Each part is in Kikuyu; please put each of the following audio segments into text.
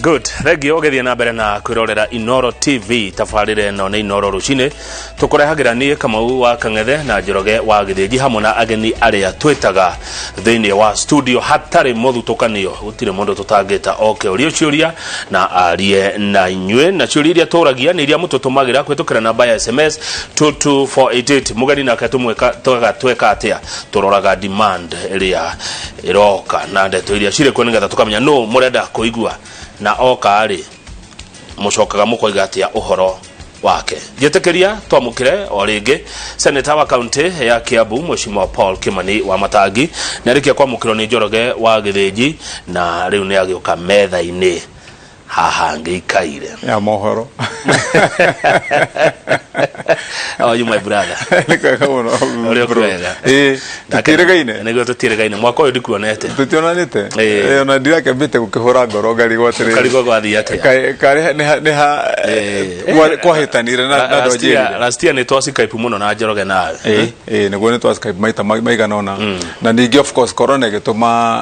Good. Thengiũ ũgĩthiĩ na mbere na kwĩrorera Inoro TV. Tabarĩra ĩno nĩ Inoro rũcinĩ. Tũkũrehagĩra niĩ Kamau wa Kang'ethe na Njoroge wa Gĩthĩnji hamwe na ageni arĩa twĩtaga thĩinĩ wa studio hatarĩ mũthutũkanio. Gũtirĩ mũndũ tũtangĩta oke ũrie ciũria na arie na inyuĩ. Na ciũria iria tũragia nĩ iria mũtũtũmagĩra kũhĩtũkĩra namba ya SMS 22488. Mũgeni nake tũmwĩka twega tweka atĩa? Tũroraga demand ĩrĩa ĩroka na ndeto iria cirĩ kuo nĩgetha tũkamenya nũ mũrenda kũigua na oka rĩ mũcokaga mũkoiga atĩa ũhoro wake. Njĩtĩkĩria twamũkĩre o rĩngĩ seneta wa kaunti ya Kiambu Mheshimiwa Paul Kimani wa Matangi nĩ arĩkia kwamũkĩrwo nĩ Njoroge wa Gĩthĩnji na rĩu nĩ agĩũka metha-inĩ haha ngĩikaire. Ya mohoro. How are you, my brother? Nĩ kwega mũno. Ũrĩa bro. kwega. Ĩĩ, tũtiĩrĩgaine. Nĩguo tũtiĩrĩgaine. Mwaka ũyũ ndikuonete. Tũtionanĩte. Ĩĩ. Ĩĩ, ona ndirakĩambĩte gũkĩhũra ngoro ngarigwo atĩrĩrĩ. Ũkarigwo gwathiĩ atĩa? Karĩ nĩ ha Ĩĩ. kwahĩtanire na na Last year- ndwanjĩrire. last year nĩ twa Skype mũno na Njoroge nawe. Ĩĩ, ĩĩ, nĩguo nĩ twa Skype maita maigana ũna. Na ningĩ of course corona ĩgĩtũma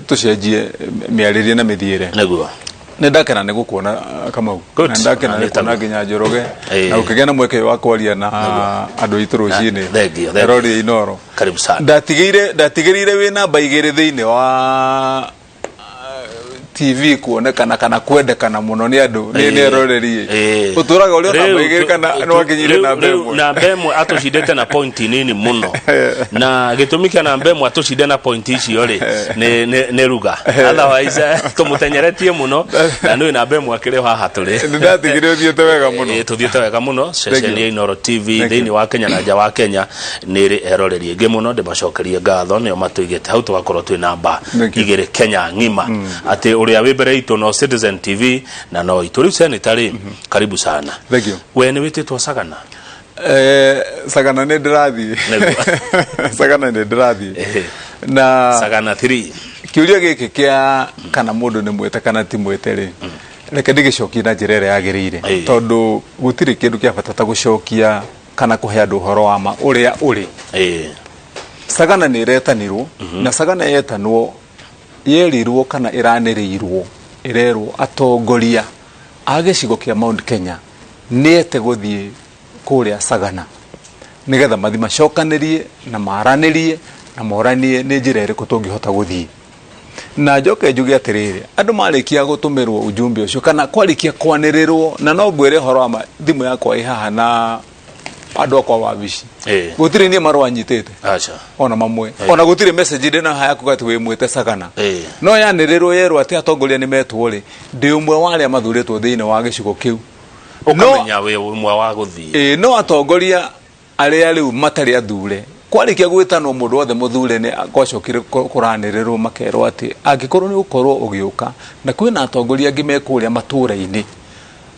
tũcenjie mĩarĩrie na mĩthiĩre. Nĩguo. Nĩ ndakena nĩ gũkuona, Kamau. Good. Na ndakena Na nĩ kuona nĩ nginya Njoroge Ĩĩ. na gũkĩgĩa na mweke wa kwaria na andũ aitũ rũcinĩ. Thengiũ, thengiũ. Erori a Inooro. Karibu sana. Ndatigĩrire wĩ namba 2 thĩinĩ wa TV kuonekana kana kwendekana mũno nĩ andũ nĩ eroreri. Ĩĩ. Ũtũraga ũrĩ o namba Rĩu 2 kana nĩ wakinyire namba rĩu 1? Namba 1 atũcindĩte na point nini mũno na gĩtũmi kĩa namba 1 atũcinde na point icio rĩ nĩ ruga, otherwise tũmũtenyeretie mũno na nĩ namba 1 akĩrĩ o haha tũrĩ. Nĩ ndatigire ũthiĩte wega mũno. Ĩĩ, tũthiĩte wega mũno. Ceceni ya Inooro TV Thank you. thĩinĩ wa Kenya na nja wa Kenya nĩ ĩrĩ eroreri aingĩ mũno. Ndĩmacokerie ngatho, nĩo matũigĩte hau tũgakorwo twĩ namba Thank you. 2 Kenya ng'ima, atĩ ũrĩa wĩ mbere itũ no Citizen TV na no itũ. Rĩu senator rĩ, karibu sana. Thank you. We nĩ wĩtĩtwo Sagana? Sagana nĩ ndĩrathiĩ. Nĩguo. Sagana nĩ ndĩrathiĩ. Na Sagana 3. Kĩũria gĩkĩ kĩa kana mũndũ nĩ mwĩte kana ti mwĩte rĩ, reke ndĩgĩcokie na njĩra ĩrĩa yagĩrĩire, tondũ gũtirĩ kĩndũ kĩa bata ta gũcokia kana kũhe andũ ũhoro wa ma ũrĩa ũrĩ. Sagana nĩ ĩretanirwo, na Sagana yetanwo yerirwo kana ĩranĩrĩirwo ĩrerwo atongoria a gĩcigo kĩa Mount Kenya nĩete gũthiĩ kũrĩa Sagana nĩgetha mathi macokanĩrie na maranĩrie na moranie nĩ njĩra ĩrĩkũ tũngĩhota gũthiĩ. Na njoke njuge atĩrĩrĩ, andũ marĩkia gũtũmĩrwo ujumbe ũcio kana kwarĩkia kwanĩrĩrwo, na no ngwĩre ũhoro wa ma, thimũ yakwa ĩ haha na andũ akwa wabici, gũtirĩ niĩ marũa nyitĩte Aca. ona mamwe, ona gũtirĩ message ndĩ na haya kuga atĩ wĩ mwĩte Sagana. No yanĩrĩrwo yerwo atĩ atongoria nĩ metwo rĩ, ndĩ ũmwe wa arĩa mathurĩtwo thĩinĩ wa gĩcigo kĩu. Ũkamenya wĩ ũmwe wa gũthiĩ. Ĩĩ, no atongoria arĩa rĩu matarĩ athure, kwarĩkia gwĩtanwo mũndũ wothe mũthure nĩ gwacokire kũranĩrĩrwo makerwo atĩ angĩkorwo nĩ ũkorwo ũgĩũka na kwĩna atongoria angĩ me kũrĩa matũũra-inĩ,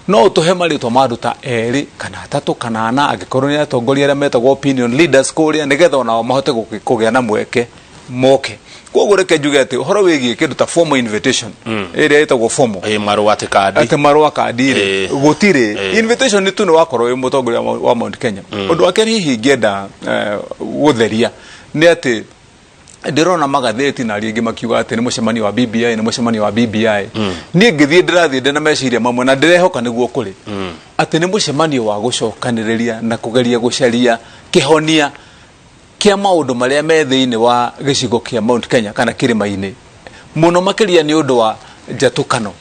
no ũtũhe marĩtwa ma andũ ta 2 kana 3 kana 4, angĩkorwo nĩ atongoria arĩa metagwo opinion leaders kũrĩa, nĩgetha onao mahote kũgĩa na mweke moke. Koguo reke njuge atĩ ũhoro wĩgiĩ kĩndũ ta formal invitation ĩrĩa ĩtagwo formal, Ĩĩ, marũa atĩ kandi. Atĩ marũa kandi rĩ, gũtirĩ. Invitation tu nĩ wakorwo wĩ mũtongoria wa Mount Kenya. Ũndũ wa kerĩ hihi ingĩenda gũtheria nĩ atĩ ndĩrona magathĩti na arĩa angĩ makiuga atĩ nĩ mũcemanio wa BBI, nĩ mũcemanio wa BBI. Niĩ ngĩthiĩ ndĩrathiĩ ndĩ na meciria mamwe na ndĩrehoka nĩguo kũrĩ, atĩ nĩ mũcemanio wa gũcokanĩrĩria na kũgeria gũcaria kĩhonia kĩa maũndũ marĩa me thĩinĩ wa gĩcigo kĩa Mount Kenya kana kĩrĩma-inĩ mũno makĩria nĩ ũndũ wa njatũkano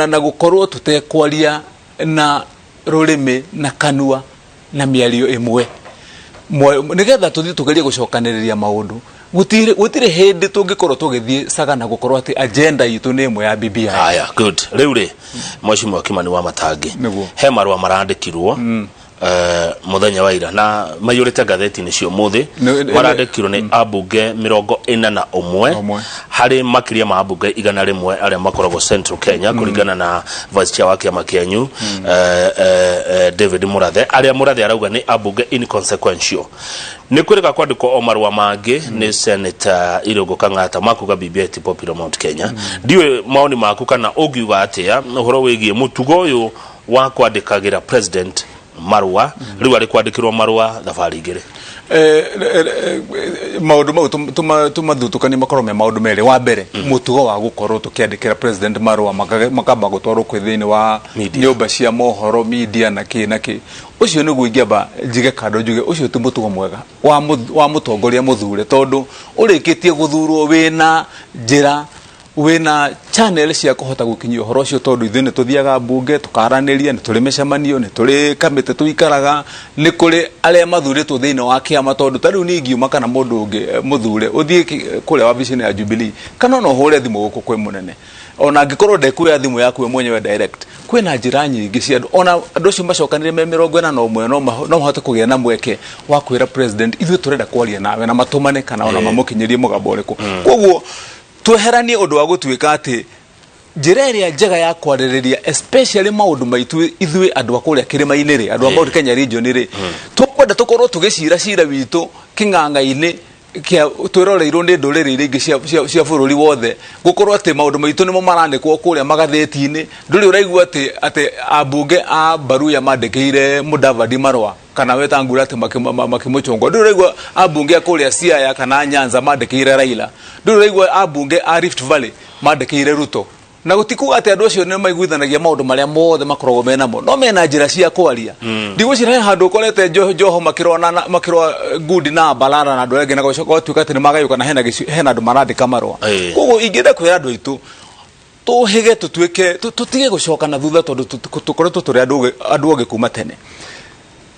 na gũkorwo tũtekwaria na rũrĩmĩ na kanua na mĩario ĩmwe. Nĩgetha tũthiĩ tũgerie gũcokanĩrĩria maũndũ. Gũtirĩ hĩndĩ tũngĩkorwo tũgĩthiĩ Sagana gũkorwo atĩ agenda itũ nĩ ĩmwe ya BBI. Haya, good. Rĩu rĩ, Mheshimiwa Kimani wa Matangi, Nĩguo. he marũa marandĩkirwo mũthenya wa ira na maiyũrĩte ngathĩti-inĩ cia ũmũthĩ. Marandĩkirwo nĩ ambunge 41 Ũmwe. harĩ makĩria ma ambunge 100 arĩa makoragwo Central Kenya, kũringana na vice chair wa kĩama kĩanyu David Murathe, arĩa Murathe arauga nĩ ambunge inconsequential. Nĩ kwĩrĩga kwandĩkwo o marũa mangĩ nĩ Senator Irũngũ Kang'ata makuga BBI ti popular Mount Kenya. Ndiũĩ maoni maku kana ũngiuga atĩa ũhoro wĩgiĩ mũtugo ũyũ wa kwandĩkagĩra president. Marũa rĩu arĩ kwandĩkĩrwo marũa thabarĩ igĩrĩ. Maũndũ mau tũmathutũkanie makorwo me maũndũ merĩ. Wa mbere, mũtugo wa gũkorwo tũkĩandĩkĩra president marũa makamba gũtwarwo kwĩ thĩinĩ wa Media. Nyũmba cia mohoro, media na kĩ na kĩ, ũcio nĩguo ingĩamba njige kando, njuge ũcio ti mũtugo mwega wa mũtongoria mũthure, tondũ ũrĩkĩtie gũthurwo wĩna njĩra, wĩna channel cia kũhota gũkinyia ũhoro ũcio, tondũ ithuĩ nĩ tũthiaga mbunge tũkaranĩria, nĩ tũrĩ mĩcemanio, nĩ tũrĩ kamĩtĩ tũikaraga, nĩ kũrĩ arĩa mathurĩtwo thĩinĩ wa kĩama, tondũ ta rĩu niĩ ingiuma kana mũndũ ũngĩ mũthure ũthiĩ kũrĩa wabici-inĩ ya Jubilee, kana ona ũhũre thimũ gũkũ kwĩ mũnene, ona angĩkorwo ndekuoya thimũ yaku we mwenyewe direct, kwĩna njĩra nyingĩ cia andũ. Ona andũ acio macokanĩre me 41 no mahote kũgĩa na mweke wa kwĩra president, ithuĩ tũrenda kwaria nawe, na matũmane kana ona mamũkinyĩrie mũgambo ũrĩkũ. Koguo tweheranie ũndũ wa gũtuĩka atĩ njĩra ĩrĩa njega ya kwarĩrĩria, especially maũndũ maitũ ithuĩ andũ a kũrĩa kĩrĩma-inĩ rĩ, andũ a Mount Kenya region rĩ, tũkwenda tũkorwo tũgĩcira cira witũ kĩng'ang'a-inĩ kĩa twĩroreirwo nĩ ndũrĩrĩ iria ingĩ cia bũrũri wothe, gũkorwo atĩ maũndũ maitũ nĩmo maranĩkwo kũrĩa magathĩti-inĩ. Ndũrĩ ũraigua atĩ ambunge a Baruya mandĩkĩire Mudavadi marũa kana Wetangula atĩ makĩmũchũngwa. Ndũrĩ ũraigua ambunge a kũrĩa Siaya kana Nyanza mandĩkĩire Raila. Ndũrĩ ũraigua ambunge a Rift Valley mandĩkĩire Ruto. Na gũtikuga atĩ andũ acio nĩ maiguithanagia maũndũ marĩa mothe makoragwo menamo, no mena njĩra cia kwaria. Ndigwĩciria he handũ ũkorete Joho makĩrũa ngundi na Balala na andũ arĩa angĩ, na gũgatuĩka atĩ nĩ magayũkana, hena andũ marandĩka marũa. Koguo ingĩenda kwĩra andũ aitũ tũhĩge, tũtuĩke tũtige gũcoka na thutha, tondũ tũkoretwo tũrĩ andũ ogĩ kuma tene.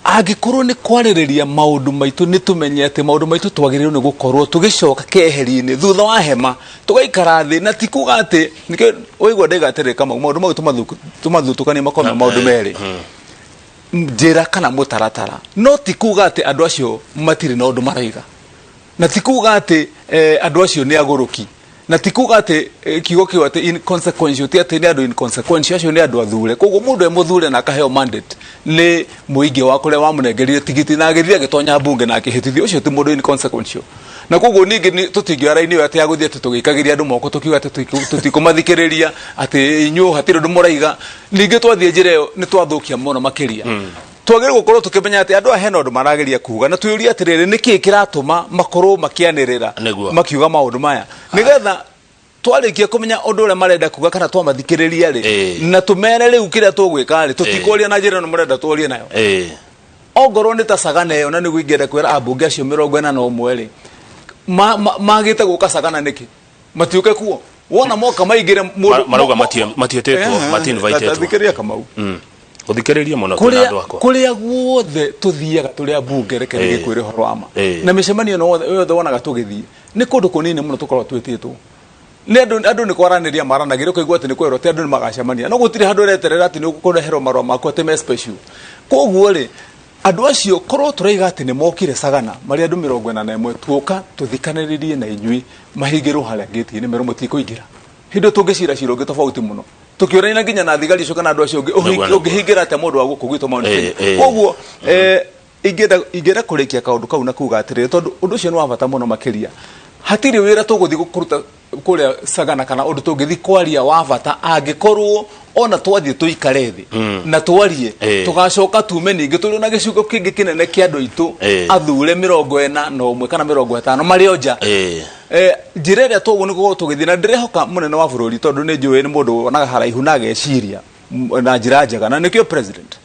Angĩkorwo nĩ kwarĩrĩria maũndũ maitũ, nĩ tũmenye atĩ maũndũ maitũ twagĩrĩirwo nĩ gũkorwo tũgĩcoka keheri-inĩ thutha wa hema, tũgaikara thĩ, na ti kuga atĩ nĩkĩo waigua ndaiga atĩrĩrĩ, Kamau, maũndũ mau tũmathutũkanie makorwo me maũndũ merĩ, njĩra kana mũtaratara. No ti kuga atĩ andũ acio matirĩ na ũndũ maraiga, na ti kuga atĩ andũ acio nĩ agũrũki, na ti kuga atĩ kiugo kĩu atĩ inconsequential, ti atĩ nĩ andũ inconsequential. Acio nĩ andũ athure. Koguo mũndũ e mũthure na akaheo mandate nĩ mũingĩ wa kũrĩa wamũnengerire tigiti, na agĩthiĩ agĩtonya mbunge na akĩhĩtithio, ũcio ti mũndũ inconsequential. Na koguo ningĩ tũtingĩoya raini ĩyo atĩ ya gũthiĩ atĩ tũgĩikagĩria andũ moko tũkiuga atĩ tũtikũmathikĩrĩria, atĩ inyuĩ hatirĩ ũndũ mũraiga. Ningĩ twathiĩ njĩra ĩyo nĩ twathũkia mũno makĩria. Twagĩrĩirwo gũkorwo tũkĩmenya atĩ andũ aya hena ũndũ marageria kuga, na twĩũrie atĩrĩrĩ, nĩkĩ kĩratũma makorwo makĩanĩrĩra makiuga maũndũ maya, nĩgetha twarĩkia kũmenya ũndũ ũrĩa marenda kuga kana twamathikĩrĩria rĩ, na tũmere rĩu kĩrĩa tũgwĩka rĩ, tũtikwaria na njĩra ĩno mũrenda twarie nayo. Ongorwo nĩ ta Sagana ĩyo, na nĩguo ingĩenda kwĩra ambunge acio 41 rĩ, magĩte gũka Sagana nĩkĩ? Matiũke kuo wona moka maingĩre mũndũ Marauga matiĩtĩtwo, mati-invitĩtwo. Thikĩrĩria, Kamau. Gũthikĩrĩria mũno twĩna kũrĩa andũ akwa. Kũrĩa guothe tũthiaga tũrĩ ambunge, reke nĩgĩkwĩre ũhoro wa ma, na mĩcemanio ĩno yothe wonaga tũgĩthiĩ, nĩ kũndũ kũnini mũno tũkoragwo twĩtĩtwo nĩ andũ. Andũ nĩ kwaranĩria maranagĩria, ũkaigua atĩ nĩ kwerwo atĩ andũ nĩ magacemania, no gũtirĩ handũ ũreterera atĩ nĩ ũkũreherwo marũa maku atĩ me special. Koguo rĩ, andũ acio korwo tũraiga atĩ nĩ mokire Sagana marĩ andũ 41, tuoka tũthikanĩrĩrie na inyuĩ, mahingĩrwo harĩa ngĩti-inĩ, merwo mũtikũingĩra. Hĩndĩ ĩyo tũngĩcira cira ũngĩ tofauti mũno, tũkĩũrania nginya na thigari icio kana andũ acio ũngĩ. Nĩguo. Ũngĩhingĩra atĩa mũndũ wa gũkũ gwitũ Mount Kenya? Koguo ingĩenda kũrĩkia kaũndũ kau na kuga atĩrĩrĩ, tondũ ũndũ ũcio nĩ wa bata mũno makĩria, hatirĩ wĩra tũgũthiĩ kũruta kũrĩa Sagana kana ũndũ tũngĩthiĩ kwaria wa bata angĩkorwo ona twathiĩ tũikare thĩ na twarie, tũgacoka tume ningĩ tũrĩ na gĩcigo kĩngĩ kĩnene kĩa andũ aitũ athure 41 kana 50 marĩ o nja. Njĩra ĩrĩa twoguo nĩ gũkorwo tũgĩthiĩ, na ndĩrehoka mũnene wa bũrũri, tondũ nĩ njũĩ nĩ mũndũ wonaga haraihu na ageciria na njĩra njega, na nĩkĩo president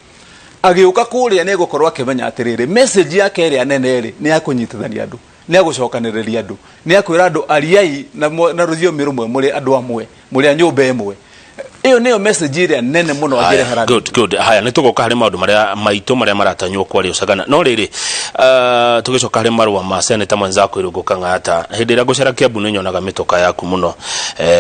agĩũka kũrĩa nĩ egũkorwo akĩmenya atĩrĩrĩ, message yake ĩrĩa nene rĩ, nĩ ya kũnyitithania andũ, nĩ ya gũcokanĩrĩria andũ, nĩ ya kwĩra andũ ariai na rũthiomi rũmwe, mũrĩ andũ amwe, mũrĩ a nyũmba ĩmwe. Ĩyo nĩyo message ĩrĩa nene mũno angĩrehera andũ. Good, good. Haya, nĩ tũgoka harĩ maũndũ marĩa maitũ marĩa maratanywo kwario Sagana. No rĩrĩ, tũgĩcoka harĩ marũa ma seneta mwenzako Irũngũ Kang'ata, hĩndĩ ĩrĩa ngũcera Kiambu nĩ nyonaga mĩtoka yaku mũno,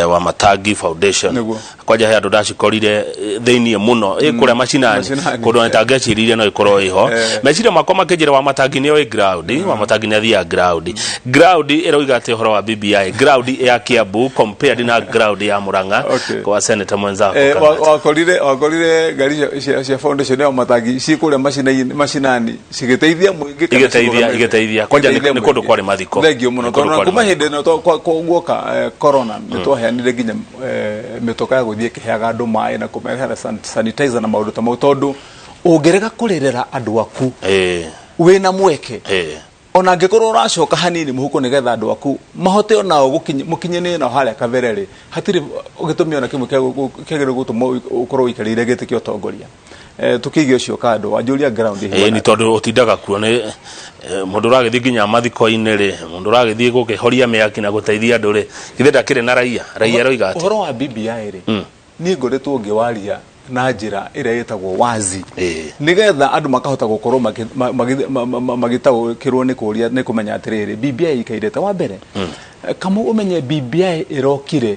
wa Matangi Foundation. Kwanja he andũ ndacikorire thĩiniĩ mũno ĩ kũrĩa macinani, Macinani. Kũndũ itangĩeciririe no ĩkorwo ĩho. Meciria makwa makĩnjĩra wa Matangi nĩ oĩ ground, wa Matangi nĩ athiaga ground. Ground ĩroiga atĩ ũhoro wa BBI, ground ya Kiambu compared na ground ya Murang'a kwa senator mwenzako Kang'ata. Wakorire ngari cia foundation ya Matangi ci kũrĩa macinani cigĩteithia mũingĩ kana Igĩteithia, cirũgamĩte? Igĩteithia. Kwanja Igĩteithia nĩ kũndũ mũingĩ. kwarĩ mathiko. Thengiũ mũno. Nĩ kũndũ tondũ na kwarĩ kuma mathiko. hĩndĩ ĩno guoka corona, nĩ twaheanire nginya mĩtoka ya gũthiĩ ĩkĩheaga andũ maĩ na kũmarehera sanitizer na maũndũ ta mau, tondũ Ũngĩrega kũrĩrĩra andũ aku wĩna mweke, ona angĩkorwo ũracoka hanini mũhuko nĩgetha andũ aku mahote onao mũkinyanĩre nao harĩa kabere rĩ, hatirĩ gĩtũmi ona kĩmwe kĩagĩrĩirwo gũtũma ũkorwo ũikarĩire gĩtĩ kĩa ũtongoria. Tũkĩige ũcio kando, wanjũria ground ĩhana. Nĩ tondũ ũtindaga kuo nĩ mũndũ ũragĩthiĩ nginya mathiko-inĩ rĩ, mũndũ ũragĩthiĩ gũkĩhoria mĩaki na gũteithia andũ rĩ, githĩ ndakĩrĩ na raia? Raia ĩroiga atĩa? Ũhoro wa BBI rĩ, niĩ ngoretwo ngĩwaria na njĩra ĩrĩa ĩtagwo wazi, nĩgetha andũ makahota gũkorwo magĩtaũkĩrwo nĩ kũria, nĩ kũmenya atĩrĩrĩ, BBI ĩikaire ta wa mbere. Kamau, ũmenye BBI ĩrokire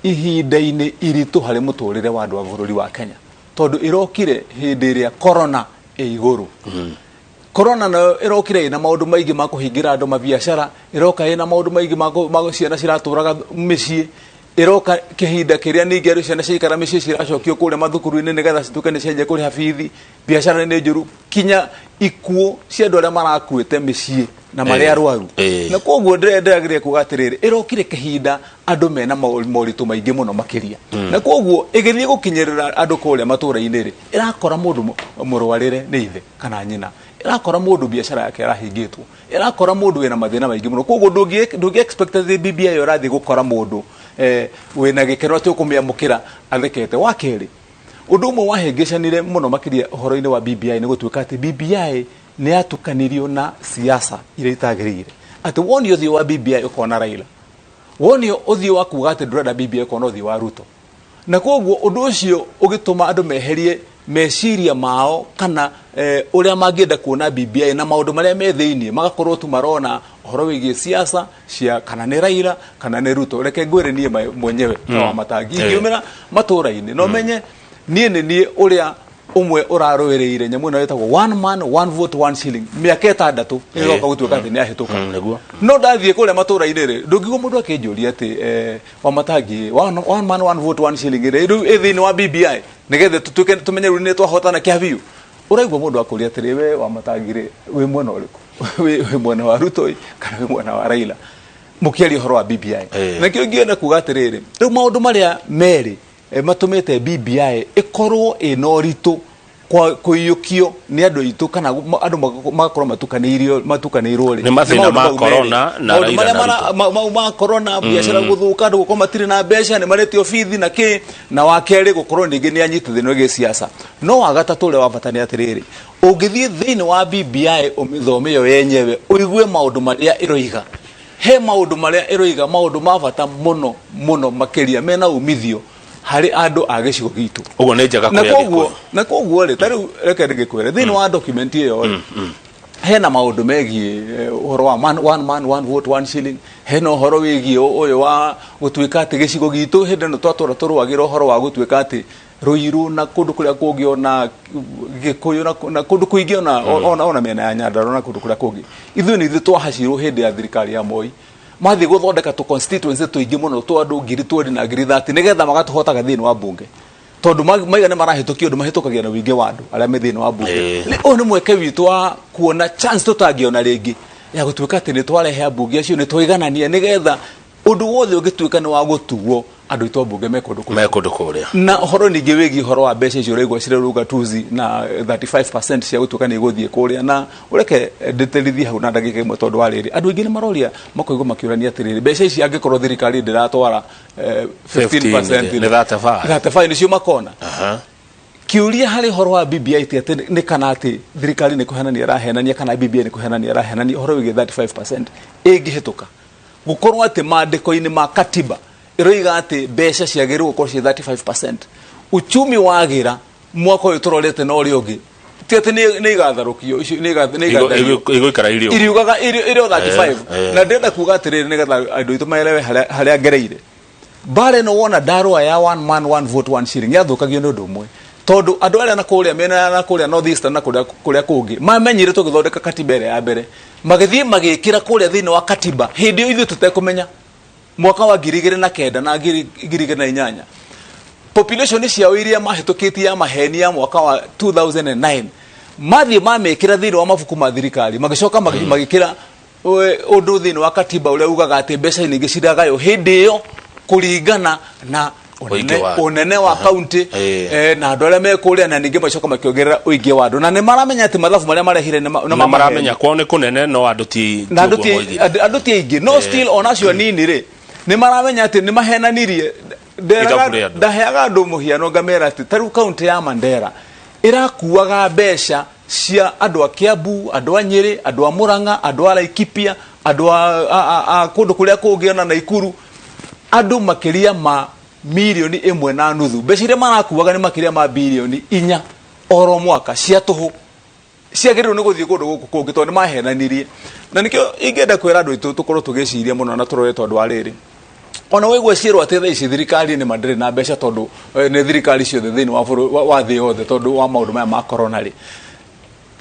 ihinda-inĩ iritũ harĩ mũtũrĩre wa andũ a bũrũri wa Kenya, tondũ ĩrokire hĩndĩ ĩrĩa corona ĩ igũrũ. Corona nayo ĩrokire ĩna maũndũ maingĩ ma kũhingĩra andũ mabiacara, ĩroka ĩna maũndũ maingĩ ma ciana ciratũraga mĩciĩ, ĩroka kĩhinda kĩrĩa ningĩ andũ ciana ciaikara mĩciĩ ciracokio kũrĩa mathukuru-inĩ nĩgetha cituĩke nĩ cianjia kũrĩha bithi. Biacara nĩ njũru, kinya ikuũ cia andũ arĩa marakuĩte mĩciĩ na marĩ arwaru. Na koguo ndĩrageria kuga atĩrĩrĩ, ĩrokire kĩhinda andũ mena moritũ maingĩ mũno makĩria, na koguo ĩgĩthiĩ gũkinyĩrĩra andũ kũrĩa matũra-inĩ rĩ, ĩrakora mũndũ mũrwarĩre nĩ ithe kana nyina, ĩrakora mũndũ biacara yake ĩrahingĩtwo, ĩrakora mũndũ wĩna mathĩna maingĩ mũno. Koguo ndũngĩ expect atĩ BBI ĩyo ĩrathiĩ gũkora mũndũ wĩna gĩkeno atĩ ũkũmĩamũkĩra athekete. Wa kerĩ, ũndũ ũmwe wahĩngĩcanire mũno makĩria ũhoro-inĩ wa BBI nĩ gũtuĩka atĩ BBI nĩ yatukanirio na siasa iria itagĩrĩire, atĩ wonio ũthiũ wa BBI ũkona Raila, wonio ũthiũ wa kuga atĩ ndũrenda BBI ũkona ũthiũ wa Ruto. Na koguo ũndũ ũcio ũgĩtũma andũ meherie meciria mao kana ũrĩa mangĩenda kuona BBI na maũndũ marĩa me thĩinĩ, magakorwo tu marona ũhoro wĩgiĩ siasa cia kana nĩ Raila kana nĩ Ruto. Reke ngwĩre niĩ mwenyewe wa Matangi, ingiumĩra matũra-inĩ no menye niĩ nĩ niĩ ũrĩa ũmwe ũrarũĩrĩire nyamũ ĩno ĩtagwo one man one vote one shilling mĩaka 6 ĩgoka gũtuĩka atĩ nĩ ahĩtũka. Nĩguo. No ndathiĩ kũrĩa matũra-inĩ rĩ, ndũngĩigua mũndũ akĩnjũria atĩ Wamatangi, one man one vote one shilling rĩ, rĩu ĩ thĩinĩ wa BBI nĩgetha tũtuĩke tũmenye rĩu nĩ twahotana kĩa biũ. Ũraigua mũndũ akũria atĩrĩ, we Wamatangi rĩ, wĩ mwena ũrĩkũ? Wĩ mwena wa Ruto ĩ, kana wĩ mwena wa Raila? Mũkĩaria ũhoro wa BBI. Nakĩo ingĩenda kuga atĩrĩrĩ, rĩu maũndũ marĩa merĩ matũmĩte BBI ĩkorwo ĩna ũritũ kũiyũkio nĩ andũ aitũ kana andũ magakorwo matukanĩirwo rĩ, Nĩ mathĩna maũndũ ma mau merĩ. corona na Maũndũ Raila marĩa na Ruto. mau ma corona, biacara gũthũka, andũ gũkorwo matirĩ na mbeca, nĩ maretio bithi na kĩ, na wa kerĩ gũkorwo ningĩ nĩ anyitĩ thĩna wĩgiĩ siasa. No wa gatatũ ũrĩa wa bata nĩ atĩrĩrĩ, ũngĩthiĩ thĩinĩ wa BBI ũmĩthome yo yenyewe, ũigue maũndũ marĩa ĩroiga, he maũndũ marĩa ĩroiga, maũndũ ma bata mũno mũno makĩria mena umithio harĩ andũ a gĩcigo gitũ. Ũguo nĩ njega Na kũrĩ koguo Agĩkũyũ. Na koguo rĩ, ta rĩu reke ndĩgĩkwĩre, thĩinĩ wa document ĩyo rĩ, hena maũndũ megiĩ ũhoro wa one man one vote one shilling, hena ũhoro wĩgiĩ ũyũ wa gũtuĩka atĩ gĩcigo gitũ hĩndĩ ĩno twatũra tũrũagĩra ũhoro wa gũtuĩka atĩ Ruiru na kũndũ kũrĩa kũngĩ ona Gĩkũyũ na kũndũ kũingĩ ona mĩena ya Nyandarua na kũndũ kũrĩa kũngĩ, ithuĩ nĩ ithuĩ twahacirwo hĩndĩ ya thirikari ya Moi, mathiĩ gũthondeka tũ constituency tũingĩ mũno twa andũ 20,000 na 30,000 nĩgetha magatũhotaga thĩinĩ wa bunge, tondũ maiga nĩ marahĩtũkia ũndũ mahĩtũkagia na ũingĩ wa andũ arĩa me thĩinĩ wa bunge. Ũyũ nĩ mweke witũ wa kuona chance tũtangĩona rĩngĩ ya gũtuĩka atĩ nĩ twarehe ambunge acio, nĩ twaiganania, nĩgetha ũndũ wothe ũngĩtuĩka nĩ wa gũtuo, andũ aitũ ambunge me kũndũ kũrĩa. Me kũndũ kũrĩa. Na ũhoro ningĩ wĩgiĩ ũhoro wa mbeca icio ũraigua cirarũga tuzi na 35% cia gũtuĩka nĩ igũthiĩ kũrĩa, na ũreke ndĩtĩrithie hau na ndagĩka ĩmwe, tondũ wa rĩrĩ, andũ aingĩ nĩ maroria makoigwo makĩũrania atĩrĩrĩ, mbeca ici angĩkorwo thirikari ndĩratwara 15%, 15, nĩ 35. 35 nĩcio makona. Kĩũria harĩ ũhoro wa BBI ti atĩ nĩ kana atĩ thirikari nĩ kũhenania ĩrahenania kana BBI nĩ kũhenania ĩrahenania ũhoro wĩgiĩ 35% ĩngĩhĩtũka, gũkorwo atĩ maandĩko-inĩ ma katiba ĩroiga atĩ mbeca ciagĩrĩirwo gũkorwo ciĩ 35%, uchumi wagĩra mwaka ũyũ tũrorete na ũrĩa ũngĩ, ti atĩ nĩ igatharũkio icio, nĩ igathario. Igũikara irĩ ũguo. Iriugaga ĩrĩ o 35. Na ndĩrenda kuga atĩrĩrĩ, nĩgetha andũ aitũ maelewe harĩa ngereire mbara ĩno, wona ndarũa ya one man one vote one shilling yathũkagio nĩ ũndũ ũmwe, tondũ andũ arĩa na kũrĩa mĩena ya na kũrĩa North Eastern na kũrĩa kũngĩ mamenyire tũgĩthondeka katiba ĩrĩa ya mbere, magĩthiĩ magĩkĩra kũrĩa thĩinĩ wa katiba hĩndĩ ĩyo ithuĩ tũtekũmenya, mwaka wa 2009 na 2008, population ciao iria mahĩtũkĩtie ya maheni ya mwaka wa 2009 mathiĩ mamĩkĩra thĩinĩ wa mabuku ma thirikari, magĩcoka magĩkĩra ũndũ thĩinĩ wa katiba ũrĩa ugaga atĩ mbeca nyingĩ ciragaywo hĩndĩ ĩyo kũringana na Ũingĩ wa andũ. Ũnene wa kaunti na andũ arĩa me kũrĩa, na ningĩ macoka makĩongerera ũingĩ wa andũ, na nĩ maramenya atĩ mathabu marĩa marehire nĩ na maramenya kwao nĩ kũnene, no andũ ti na andũ ti ti ũguo moigire. Andũ ti aingĩ, no still ona acio anini rĩ, nĩ maramenya atĩ nĩ mahenanirie. Ithabu rĩa andũ. Ndaheaga andũ mũhiano ngamera atĩ ta rĩu kaunti ya Mandera ĩrakuaga mbeca cia andũ a Kiambu, andũ a Nyĩrĩ, andũ a Murang'a, andũ a Laikipia, andũ a kũndũ kũrĩa kũngĩ, ona Naikuru, andũ makĩria ma 1.5 million. Mbeca iria marakuaga nĩ makĩria ma 4 billion oro mwaka cia tũhũ, ciagĩrĩirwo nĩ gũthiĩ kũndũ gũkũ kũngĩ, tondũ nĩ mahenanirie. Na nĩkĩo ingĩenda kwĩra andũ aitũ tũkorwo tũgĩciria mũno na tũrore, tondũ wa rĩrĩ, ona waigua ciĩrwo atĩ thaa ici thirikari nĩ ndĩrĩ na mbeca, tondũ nĩ thirikari ciothe thĩinĩ wa bũrũri wa thĩ yothe, tondũ wa maũndũ maya ma corona rĩ,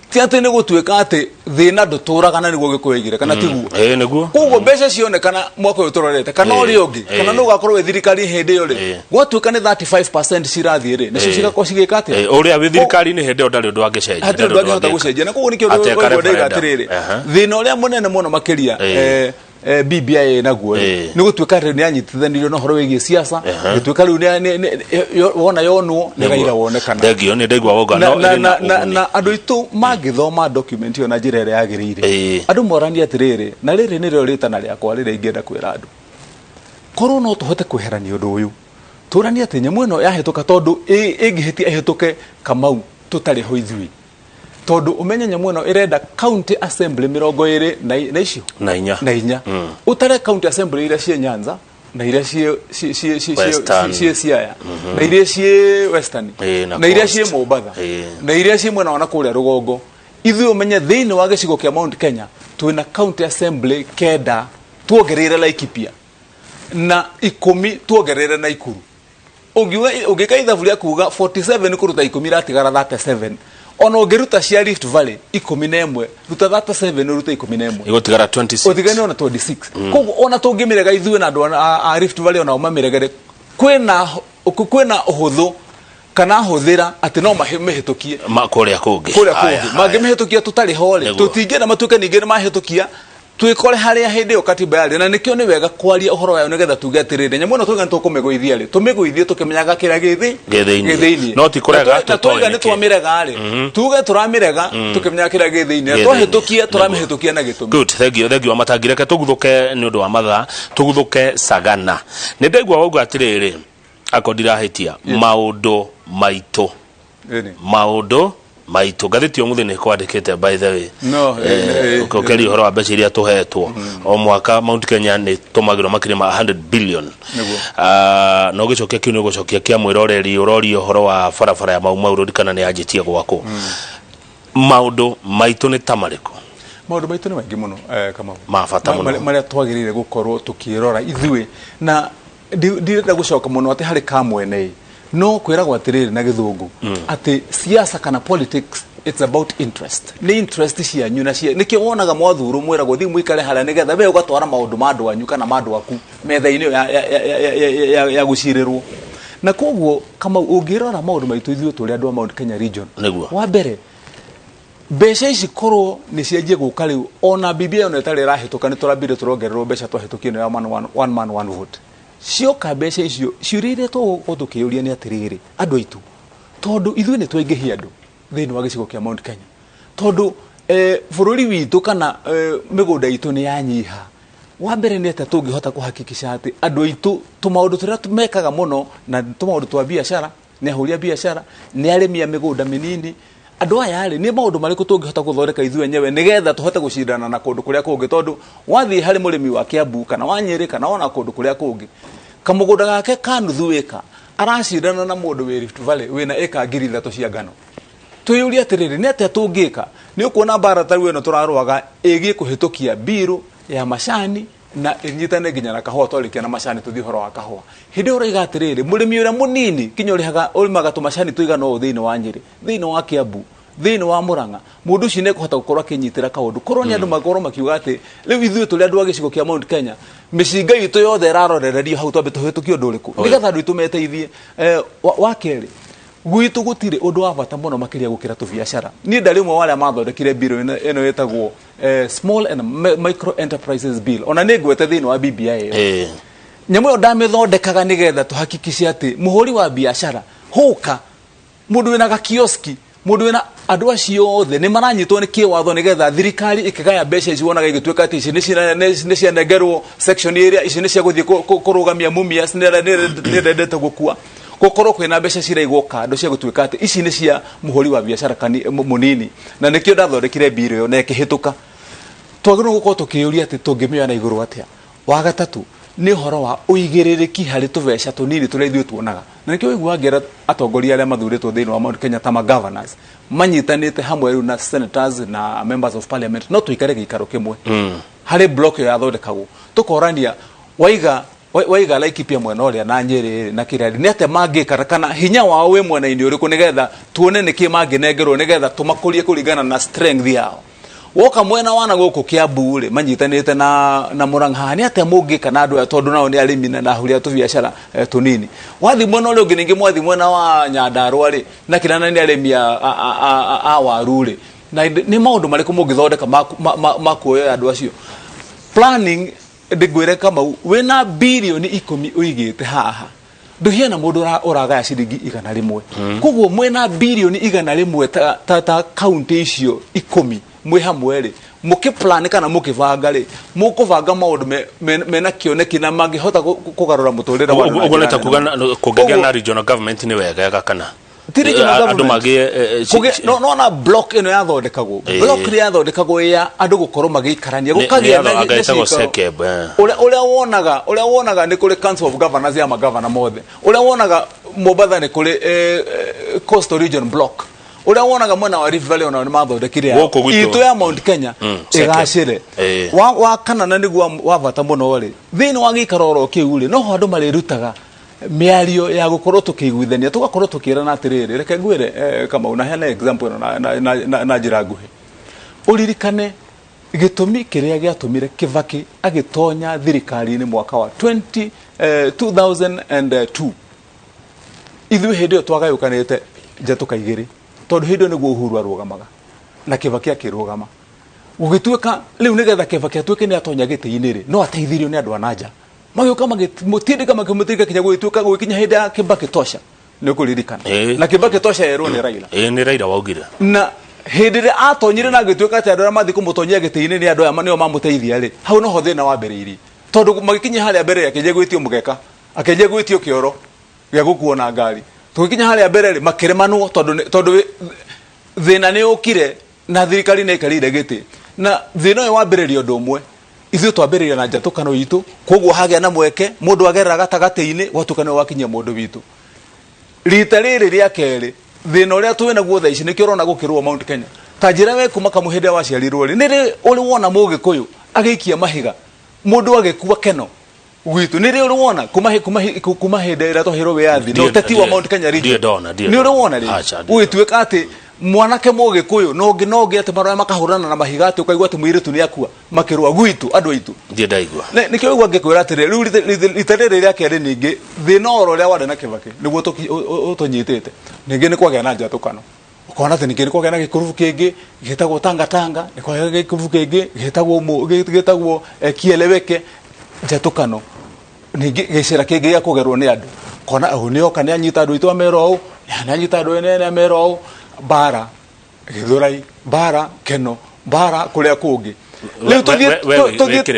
ti atĩ nĩ gũtuĩka atĩ thĩna ndũtũraga, na nĩguo Gĩkũyũ oigire, kana tiguo? Ĩĩ, nĩguo. Koguo mbeca cionekana mwaka ũyũ tũrorete kana ũrĩa ũngĩ, kana nĩ ũgakorwo wĩ thirikari hĩndĩ ĩyo rĩ, gwatuĩka nĩ 35% cirathiĩ rĩ, nĩcio cigakorwo cigĩka atĩa? Ũrĩa wĩ thirikari-inĩ hĩndĩ ĩyo ndarĩ ũndũ angĩcenjia. Hatirĩ ũndũ angĩhota gũcenjia, na koguo nĩkĩo Ateka waigua ndaiga referendum. atĩrĩrĩ, thĩna ũrĩa mũnene mũno makĩria BBI naguo rĩ, nĩ gũtuĩka rĩu nĩ anyitithanirio na ũhoro wĩgiĩ siasa, gũtuĩka rĩu wona yonwo nĩ Raila wonekana. Thengio, nĩ ndaigua wauga na, no na, ĩrĩ na na, na, ũguni. Na andũ aitũ mangĩthoma document ĩyo na njĩra ĩrĩa yagĩrĩire, andũ moranie atĩrĩrĩ, na rĩrĩ nĩrĩo rĩtana rĩakwa rĩrĩa ingĩenda kwĩra andũ, korwo no tũhote kweherania ũndũ ũyũ, tũranie atĩ nyamũ ĩno yahĩtũka, tondũ ĩngĩhĩtia ĩhĩtũke, Kamau, tũtarĩ ho ithuĩ, tondũ ũmenye nyamũ ĩno ĩrenda county assembly 24 icio na inya. Na inya. Ũtare county assembly iria ciĩ Nyanza, na iria ciĩ ciĩ ciĩ ciĩ Western. Ciĩ Siaya, na iria ciĩ Western, na na iria Coast. ciĩ Mombatha, na iria ciĩ mwena wa na kũrĩa rũgongo. Ithuĩ ũmenye thĩinĩ wa gĩcigo kĩa Mount Kenya twĩna county assembly kenda, tuongereire Laikipia, na 10 tuongereire Naikuru. Ũngiuga, ũngĩka ithabu rĩa kuga 47 kũruta 10, iratigara 37. Ona ũngĩruta cia Rift Valley 11, ruta 37 ũrute 11, Ĩgũtigara 26. Ũtigane ona 26. Koguo ona tũngĩmĩrega ithuĩ na andũ a Rift Valley onao mamĩregere, kwĩna ũhũthũ kana hũthĩra atĩ no mĩhĩtũkie Ma kũrĩa kũngĩ. Kũrĩa Haya, kũngĩ. Haya. Mangĩmĩhĩtũkia tũtarĩ ho rĩ, tũtingĩenda matuĩke ningĩ nĩ mahĩtũkia twĩkore harĩa hĩndĩ ĩyo katiba yarĩ. Na nĩkĩo nĩ wega kwaria ũhoro wayo, nĩgetha tuge atĩrĩrĩ, nyamũ ĩno twaiga nĩ tũkũmĩgũithia rĩ, tũmĩgũithie tũkĩmenyaga kĩrĩa gĩthĩ Gĩ thĩinĩ. Gĩ thĩinĩ. No ti kũrega, Na tũtoĩ twaiga nĩ nĩkĩ. twamĩrega rĩ, tuge tũramĩrega tũkĩmenyaga kĩrĩa gĩ thĩinĩ, na Gĩ thĩinĩ. twahĩtũkia tũramĩhĩtũkia na gĩtũmi. Good, thank you, thank you Wamatangi. Reke tũguthũke nĩ ũndũ wa mathaa, tũguthũke Sagana. Nĩ ndaigua wauga atĩrĩrĩ, akorwo ndirahĩtia, maũndũ maitũ. Ĩni. Maũndũ maitũ, ngathĩti ũmũthĩ nĩ kwandĩkĩte, by the way. No, Ũkĩaria ũhoro wa mbeca iria tũhetwo o mwaka, Mount Kenya nĩ tũmagĩrwo makĩria ma 100 billion. Ah, na ũgĩcokia kĩu nĩ ũgũcokia kĩa mwĩroreri ũroria ũhoro wa barabara ya Mau Mau Road kana nĩ yanjĩtie gwakwo. Maũndũ maitũ nĩ ta marĩkũ? Maũndũ maitũ nĩ maingĩ mũno, Kamau. Ma bata mũno. Marĩa twagĩrĩire gũkorwo tũkĩrora ithuĩ, na ndirenda gũcoka mũno atĩ harĩ kamwene ĩ, no kwĩragwo atĩrĩrĩ na gĩthũngũ atĩ siasa kana politics, it's about interest, nĩ interest cianyu, na cia nĩkĩo wonaga mwathurwo mwĩragwo thiĩ mũikare harĩa, nĩgetha we ũgatwara maũndũ ma andũ anyu kana ma andũ aku metha-inĩ ĩyo ya gũcirĩrwo. Na koguo, Kamau, ũngĩrora maũndũ maitũ ithuĩ tũrĩ andũ a Mount Kenya region, wa mbere, mbeca ici korwo nĩ cianjie gũka rĩu, ona BBI ona ĩtarĩ ĩrahĩtũka, nĩ tũrambire tũrongererwo mbeca twahĩtũkio nĩ ya one man one vote. Cioka mbeca icio, ciũria iria tũgũkorwo tũkĩũria nĩ atĩrĩrĩ, andũ aitũ, tondũ ithuĩ nĩ twaingĩhia andũ thĩinĩ wa gĩcigo kĩa Mount Kenya, tondũ bũrũri witũ kana mĩgũnda itũ nĩ yanyiha, wa mbere nĩ atĩa tũngĩhota kũhakikisha atĩ andũ aitũ tũmaũndũ tũrĩa mekaga mũno na tũmaũndũ twa biacara, nĩ ahũri a biacara, nĩ arĩmi a mĩgũnda mĩnini, andũ aya rĩ, nĩ maũndũ marĩkũ tũngĩhota gũthondeka ithuĩ enyewe nĩgetha tũhote gũcindana na kũndũ kũrĩa kũngĩ? Tondũ wathiĩ harĩ mũrĩmi wa Kiambu kana wa Nyĩrĩ kana ona kũndũ kũrĩa kũngĩ, kamũgũnda gake ka nuthu ĩka aracindana na mũndũ wĩ Rift Valley wĩna ĩka 3,000 cia ngano. Twĩyũrie atĩrĩrĩ, nĩ atĩa tũngĩka? Nĩ ũkuona mbara ta rĩu ĩno tũrarũaga ĩgiĩ kũhĩtũkia mbirũ ya macani na ĩnyitane nginya na kahũa. Twarĩkia na macani, tũthiĩ ũhoro wa kahũa. Hĩndĩ ĩyo ũraiga atĩrĩrĩ, mũrĩmi ũrĩa mũnini nginya ũrĩhaga ũrĩmaga tũmacani tũigana ũũ thĩinĩ wa Nyĩrĩ, thĩinĩ wa Kiambu, thĩinĩ wa Murang'a, mũndũ ũcio nĩ ekũhota gũkorwo akĩnyitĩra kaũndũ. Korwo nĩ andũ makorwo makiuga atĩ rĩu ithuĩ tũrĩ andũ a gĩcigo kĩa Mount Kenya, mĩcinga itũ yothe ĩrarorererio hau, twambe tũhĩtũkie ũndũ ũrĩkũ nĩgetha andũ aitũ meteithie. Wa kerĩ, gwitũ gũtirĩ ũndũ wa bata mũno makĩria gũkĩra tũbiacara. Niĩ ndarĩ ũmwe wa arĩa mathondekire bill ĩno ĩtagwo Small and Micro Enterprises Bill, ona nĩ ngwete thĩinĩ wa BBI ĩyo. Nyamũ ĩyo ndamĩthondekaga nĩgetha tũhakikice atĩ mũhũri wa biacara hũka, mũndũ wĩna gakioski, mũndũ wĩna, andũ acio othe nĩ maranyitwo nĩ kĩwatho, nĩgetha thirikari ĩkĩgaya mbeca ici wonaga igĩtuĩka atĩ ici nĩ cianengerwo section ĩrĩa, ici nĩ cia gũthiĩ kũrũgamia Mumias nĩ ĩrĩa gũkua, gũkorwo kwĩna mbeca ciraigwo kando cia gũtuĩka atĩ ici nĩ cia mũhũri wa biacara mũnini. Na nĩkĩo ndathondekire bill ĩyo na ĩkĩhĩtũka. Twagĩrĩirwo gũkorwo tũkĩyũria atĩ tũngĩmĩoya na igũrũ atĩa. Wa gatatũ nĩ ũhoro wa ũigĩrĩrĩki harĩ tũbeca tũnini tũrĩa ithuĩ tuonaga, na nĩkĩo ũiguaga ngĩra atongoria arĩa mathurĩtwo thĩinĩ wa Mount Kenya ta ma governors manyitanĩte hamwe rĩu na senators na members of parliament, no tũikare gĩikaro kĩmwe harĩ block ĩyo yathondekagwo, tũkorania waiga waiga Laikipia mwena ũrĩa na Nyĩrĩ na kĩrĩa, nĩ atĩa mangĩka kana hinya wao wĩ mwena-inĩ ũrĩkũ, nĩgetha tuone nĩkĩ mangĩnengerwo nĩgetha tũmakũrie kũringana na strength yao. Woka mwena wa na gũkũ Kiambu rĩ, manyitanĩte na Murang'a haha, nĩ atĩa mũngĩka na andũ aya, tondũ nao nĩ arĩmi na ahũri a tũbiacara tũnini. Wathiĩ mwena ũrĩa ũngĩ ningĩ, mwathiĩ mwena wa Nyandarua rĩ, na kĩrĩa nĩ arĩmi a waru rĩ, na nĩ maũndũ marĩkũ mũngĩthondeka ma kuoya andũ acio. Planning, ndĩngwĩre Kamau, wĩna 10 birioni ũigĩte haha, ndũhiana mũndũ ũragaya ciringi 100. Koguo mwĩna 100 birioni ta kaunti icio 10 mwĩ hamwe rĩ, mũkĩplan kana mũkĩbanga rĩ, mũkũbanga maũndũ mena kĩoneki na mangĩhota kũgarũra mũtũrĩre wa andũ na Ũguo nĩ njĩra ta nene kuga mũno. kũngĩgĩa Koguo na regional government nĩ wegega kana ti regional Andũ government. magĩe No nona block ĩno yathondekagwo, block ĩrĩa yathondekagwo ya andũ gũkorwo magĩikarania, gũkagĩa anga na ĩtagwo ciikaro. SECEB. Ũrĩa wonaga nĩ kũrĩ council of governors ya magavana mothe, ũrĩa wonaga Mombatha nĩ kũrĩ coastal region block, ũrĩa wonaga mwena wa Rift Valley onao nĩ mathondekire yao. Gũkũ gwitũ. Itũ ya Mount Kenya SECEB. ĩgacĩre. Wa kana na nĩguo wa bata mũno rĩ, thĩinĩ wa gĩikaro oro kĩu rĩ, noho andũ marĩrutaga mĩario ya gũkorwo tũkĩiguithania, tũgakorwo tũkĩrana atĩrĩrĩ, reke ngwĩre, Kamau, na heane example ĩno na njĩra nguhĩ. Ũririkane gĩtũmi kĩrĩa gĩatũmire Kibaki agĩtonya thirikari-inĩ mwaka wa 20, 2002. Ithuĩ hĩndĩ ĩyo twagayũkanĩte njatũka igĩrĩ, tondũ hĩndĩ ĩyo nĩguo Uhuru arũgamaga na Kibaki akĩrũgama. Gũgĩtuĩka rĩu nĩgetha Kibaki atuĩke nĩ atonya gĩtĩ-inĩ rĩ, no ateithirio nĩ andũ a nanja, magĩũka magĩmũtindĩka, makĩmũtindĩka kinya gũgĩtuĩka gũgĩkinya hĩndĩ ya Kibaki tosha. Nĩ ũkũririkana? Ĩĩ. Na Kibaki tosha yerwo nĩ Raila. Ĩĩ, nĩ Raila waugire. Na hĩndĩ ĩrĩa atonyire na agĩtuĩka atĩ andũ arĩa mathiĩ kũmũtonyia gĩtĩ-inĩ nĩ andũ aya nĩo mamũteithia rĩ, hau noho thĩna wambĩrĩirie, tondũ magĩkinya harĩa mbere akĩnjia gwĩtio mũgeka, akĩnjia gwĩtio kĩoro gĩa gũkuo na ngari. Tũgĩkinya harĩa mbere rĩ, makĩremanwo, tondũ thĩna nĩ ũkire na thirikari nĩ ĩkarĩire gĩtĩ. Na thĩna ũyũ wambĩrĩria ũndũ ũmwe, ithuĩ twambĩrĩria na njatũkano itũ, koguo hagĩa na mweke mũndũ agerera gatagatĩ-inĩ, gwatuĩka nĩwe wakinyia mũndũ witũ. Rita rĩrĩ rĩa kerĩ, thĩna ũrĩa twĩ naguo thaa ici, nĩkĩo ũrona gũkĩrũa Mount Kenya. Ta njĩra we, kuma kamũ hĩndĩ ĩrĩa waciarirwo rĩ, nĩ rĩ ũrĩ wona mũgĩkũyũ agĩikia mahiga mũndũ agĩkua keno gwitũ? Nĩ rĩ ũrĩ wona kuma hĩndĩ ĩrĩa twaheirwo wĩyathi na ũteti wa Mount Kenya region? Ndirĩ ndona, ndirĩ Nĩ ũrĩ ndona. wona rĩ Aca, ndirĩ. gũgĩtuĩka atĩ mwanake mũgĩkũyũ na ũngĩ atĩ maroya makahũrana na mahiga, atĩ ũkaigua atĩ mũirĩtu nĩ akua makĩrũa gwitũ andũ aitũ? Ndirĩ ndaigua. Nĩkĩo ũigua ngĩkwĩra atĩrĩ, rĩu rita rĩrĩ rĩa kerĩ ningĩ thĩna oro ũrĩa warĩ na Kibaki nĩguo ũtũnyitĩte. Ningĩ nĩ kwagĩa na njatũkano, ũkona atĩ ningĩ nĩ kwagĩa na gĩkurubu kĩngĩ gĩtagwo Tanga Tanga, nĩ kwagĩa na gĩkurubu kĩngĩ gĩtagwo Kieleweke, njatũkano ningĩ, gĩcĩra kĩngĩ gĩa kũgerwo nĩ andũ, kona ũyũ nĩ oka nĩ anyita andũ aitũ amera ũũ, nĩ anyita andũ ene amera ũũ, mbara Gĩthũrai, mbara Keno, mbara kũrĩa kũngĩ. Rĩu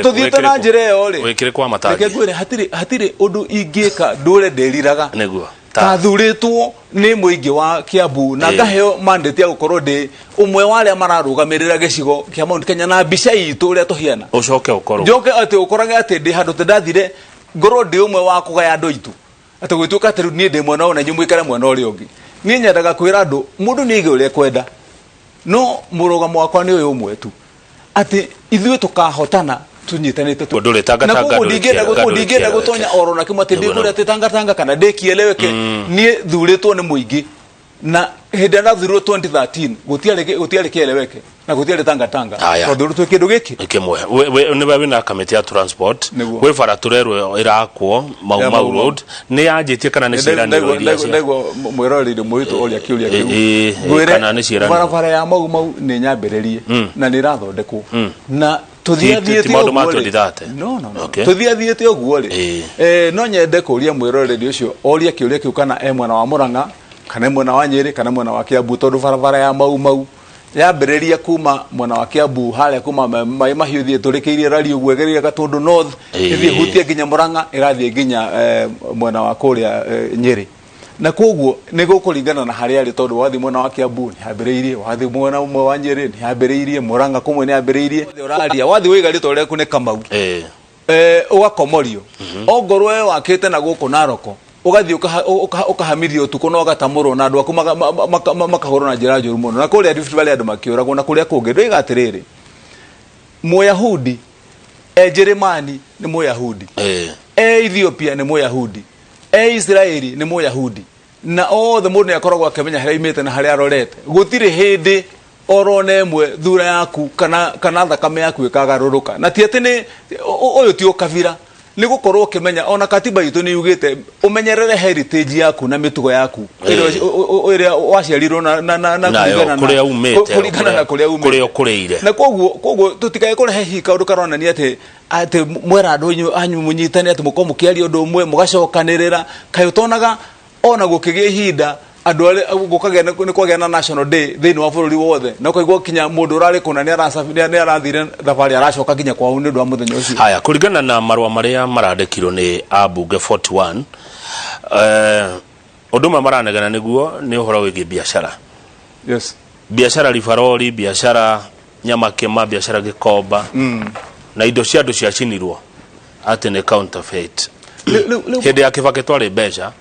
tũthiĩte na njĩra ĩyo rĩ, Wĩkĩre kwa matangi. Reke ngwĩre, hatirĩ ũndũ ingĩka ndũre ndĩriraga Nĩguo. Ta thurĩtwo nĩ mũingĩ wa Kiambu na ngaheo mandate ya gũkorwo ndĩ ũmwe wa arĩa mararũgamĩrĩra gĩcigo kĩa Mount Kenya na mbica itũ ũrĩa tũhiana. Ũcoke ũkorwo Njoke atĩ ũkorage atĩ ndĩ handũ tĩ ndathire ngorwo ndĩ ũmwe wa kũgaya andũ aitũ, atĩ gwĩtuĩka atĩ rĩu niĩ ndĩ mwena ũyũ na inyuĩ mũikare mwena ũrĩa ũngĩ. Niĩ nyendaga kwĩra andũ, mũndũ nĩ aige ũrĩa ekwenda, no mũrũgamo wakwa nĩ ũyũ ũmwe tu, atĩ ithuĩ tũkahotana tũnyitanĩte tu. Ndũrĩ Tanga Na Tanga, koguo ndũrĩ ndingĩenda Tanga, ndũrĩ ndingĩenda Kieleweke. gũtonya oro na kĩmwe atĩ Nĩguo, ndĩkwĩra atĩ Tanga Tanga kana ndĩ Kieleweke. Niĩ thurĩtwo nĩ mũingĩ, na hĩndĩ ĩrĩa ndathurirwo 2013 gũtiarĩ Kieleweke na gũtiarĩ Tanga Tanga. Aya. Twathurirwo twĩ kĩndũ gĩkĩ Kĩmwe. Nĩwe wĩna kamĩtĩ ya transport. Nĩguo. Gwĩ bara tũrerwo ĩrakwo Mau Ya Mau Mau Mau. Road nĩ yanjĩtie kana nĩ ciĩranĩro iria Ndaigua mwĩroreri mũitũ ũria kĩũria kĩu. Ĩ, Ngwĩre, kana nĩ ciĩranĩro. Barabara ya Mau Mau nĩ nyambĩrĩrie na nĩ ĩrathondekwo na Tũthiathiĩte Ti maũndũ ma ũguo rĩ. 2030? No, no, no. Okay. Tũthiathiĩte ũguo rĩ, no nyende kũria mwĩroreri ũcio orie kĩũria kĩu, kana e mwena wa Mũrang'a, kana e mwena wa Nyĩrĩ, kana mwena wa Kiambu, tondũ barabara ya Mau Mau yambĩrĩria kuma mwena wa Kiambu harĩa kuma Maĩ Mahiũ ĩthiĩ ĩtũrĩkĩirie rari ũguo, ĩgereire Gatũndũ North, ĩthiĩ hutie nginya Mũrang'a, ĩrathiĩ nginya mwena wa kũrĩa Nyĩrĩ. Na koguo nĩ gũkũringana na harĩa arĩ, tondũ wathiĩ mwena wa Kiambu nĩ hambĩrĩirie, wathiĩ mwena ũmwe wa Nyĩrĩ nĩ hambĩrĩirie, Mũrang'a kũmwe nĩ hambĩrĩirie. Ũraria wathiĩ waiga rĩtwa rĩaku nĩ Kamau, ũgakomorio. Ongorwo we wakĩte na gũkũ Naroko, ũgathiĩ ũkahamithio ũtukũ na ũgatamũrwo na andũ aku makahũrwo na njĩra njũru mũno, na kũrĩa Rift Valley andũ makĩũragwo na kũrĩa kũngĩ. Ndoiga atĩrĩrĩ, Mũyahudi e Njĩrĩmani nĩ Mũyahudi, e Ethiopia nĩ Mũyahudi, e Isiraeli nĩ Mũyahudi, na othe mũndũ nĩ akoragwo akĩmenya harĩa aimĩte na harĩa arorete. Gũtirĩ hĩndĩ orona ĩmwe thura yaku kana thakame yaku ĩkagarũrũka. Na ti atĩ nĩ ũyũ ti ũkabira, nĩ gũkorwo ũkĩmenya ona katiba itũ nĩ yugĩte ũmenyerere heritage yaku na mĩtugo yaku ĩrĩa waciarirwo na Nayo, kũringana na kũrĩa umĩte, kũringana na kũrĩa umĩte, kũrĩa ũkũrĩire. Na koguo tũtikae kũrehe hihi kaũndũ karonania atĩ mwera andũ anyu mũnyitane, atĩ mũkorwo mũkĩaria ũndũ ũmwe mũgacokanĩrĩra. Kaĩ ũtonaga ona gũkĩgĩa ihinda andũ arĩa gũkagĩa nĩ kwagĩa na national day thĩinĩ wa bũrũri wothe, na ũkaigua kinya mũndũ ũrarĩ kũna nĩ arathire thabarĩ aracoka nginya kwao nĩ ũndũ wa mũthenya ũcio. Haya, kũringana na marũa marĩa marandĩkirwo nĩ ambunge 41, ũndũ ũmwe maranegena nĩguo nĩ ũhoro wĩgiĩ biacara. Biacara Ribarori, biacara Nyamakĩma, biacara Gĩkomba, na indo cia andũ ciacinirwo atĩ nĩ counterfeit. Hĩndĩ ya Kĩbakĩ twarĩ mbeca,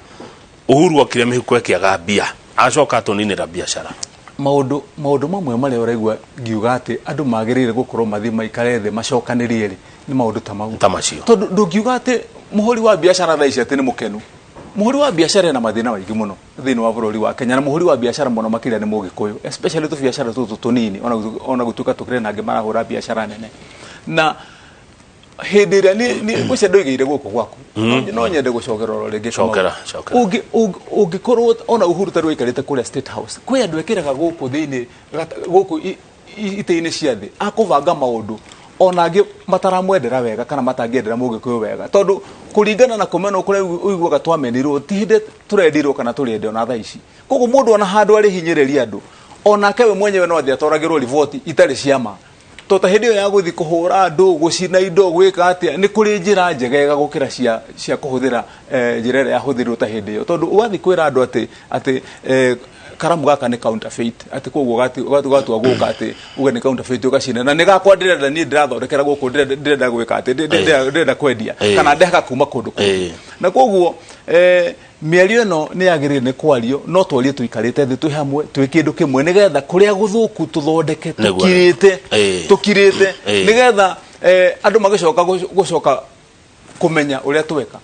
Uhuru okire mĩhuko ĩkĩaga mbia, acoka atũninĩra biacara. Maũndũ mamwe marĩa ũraigua ngiuga atĩ andũ magĩrĩire gũkorwo mathiĩ maikare thĩ macokanĩrie rĩ, nĩ maũndũ ta mau. Ta macio. Tondũ ndũngiuga atĩ mũhũri wa biacara thaa ici atĩ nĩ mũkenu. Mũhũri wa biacara ena mathĩna maingĩ mũno thĩinĩ wa bũrũri wa Kenya, na mũhũri wa biacara mũno makĩria nĩ Mũgĩkũyũ, especially tũbiacara tũtũ tũnini, ona gũtuĩka tũkĩrĩ na angĩ marahũra biacara nene. Na hĩndĩ ĩrĩa niĩ ngwĩciria ndoigĩire gũkũ gwaku, no nyende gũcokera oro rĩngĩ. Cokera, cokera. Ũngĩkorwo ona Uhuru tarĩu aikarĩte kũrĩa State House, kwĩ andũ ekĩraga gũkũ thĩinĩ, gũkũ itĩ-inĩ cia thĩ akũbanga maũndũ ona angĩ mataramwendera wega kana matangĩendera Mũgĩkũyũ wega, tondũ kũringana na kũmenwo kũrĩa ũiguaga twamenirwo, ti hĩndĩ tũrendirwo kana tũrĩende ona thaa ici. Koguo mũndũ ona handũ arĩhinyĩrĩria andũ, onake we mwenyewe no athiĩ atwaragĩrwo riboti itarĩ cia ma. To ta hĩndĩ ĩyo ya gũthiĩ kũhũra andũ, gũcina indo, gwĩka atĩa, nĩ kũrĩ njĩra njegega gũkĩra cia kũhũthĩra njĩra ĩrĩa yahũthĩrirwo ta hĩndĩ ĩyo. Tondũ wathiĩ kwĩra andũ atĩ karamu gaka nĩ counterfeit, atĩ koguo gatua gũka atĩ uge nĩ counterfeit ũgacina, na nĩ gakwa ndĩrenda niĩ ndĩrathondekera gũkũ, ndĩrenda gwĩka atĩ ndĩrenda kwendia, kana ndehaga kuma kũndũ kũngĩ. Na koguo mĩario ĩno nĩ yagĩrĩire nĩ kwario, no twarie tũikarĩte thĩ twĩ hamwe, twĩ kĩndũ kĩmwe, nĩgetha kũrĩa gũthũku tũthondeke tũkirĩte, tũkirĩte, nĩgetha andũ magĩcoka gũcoka kũmenya ũrĩa tweka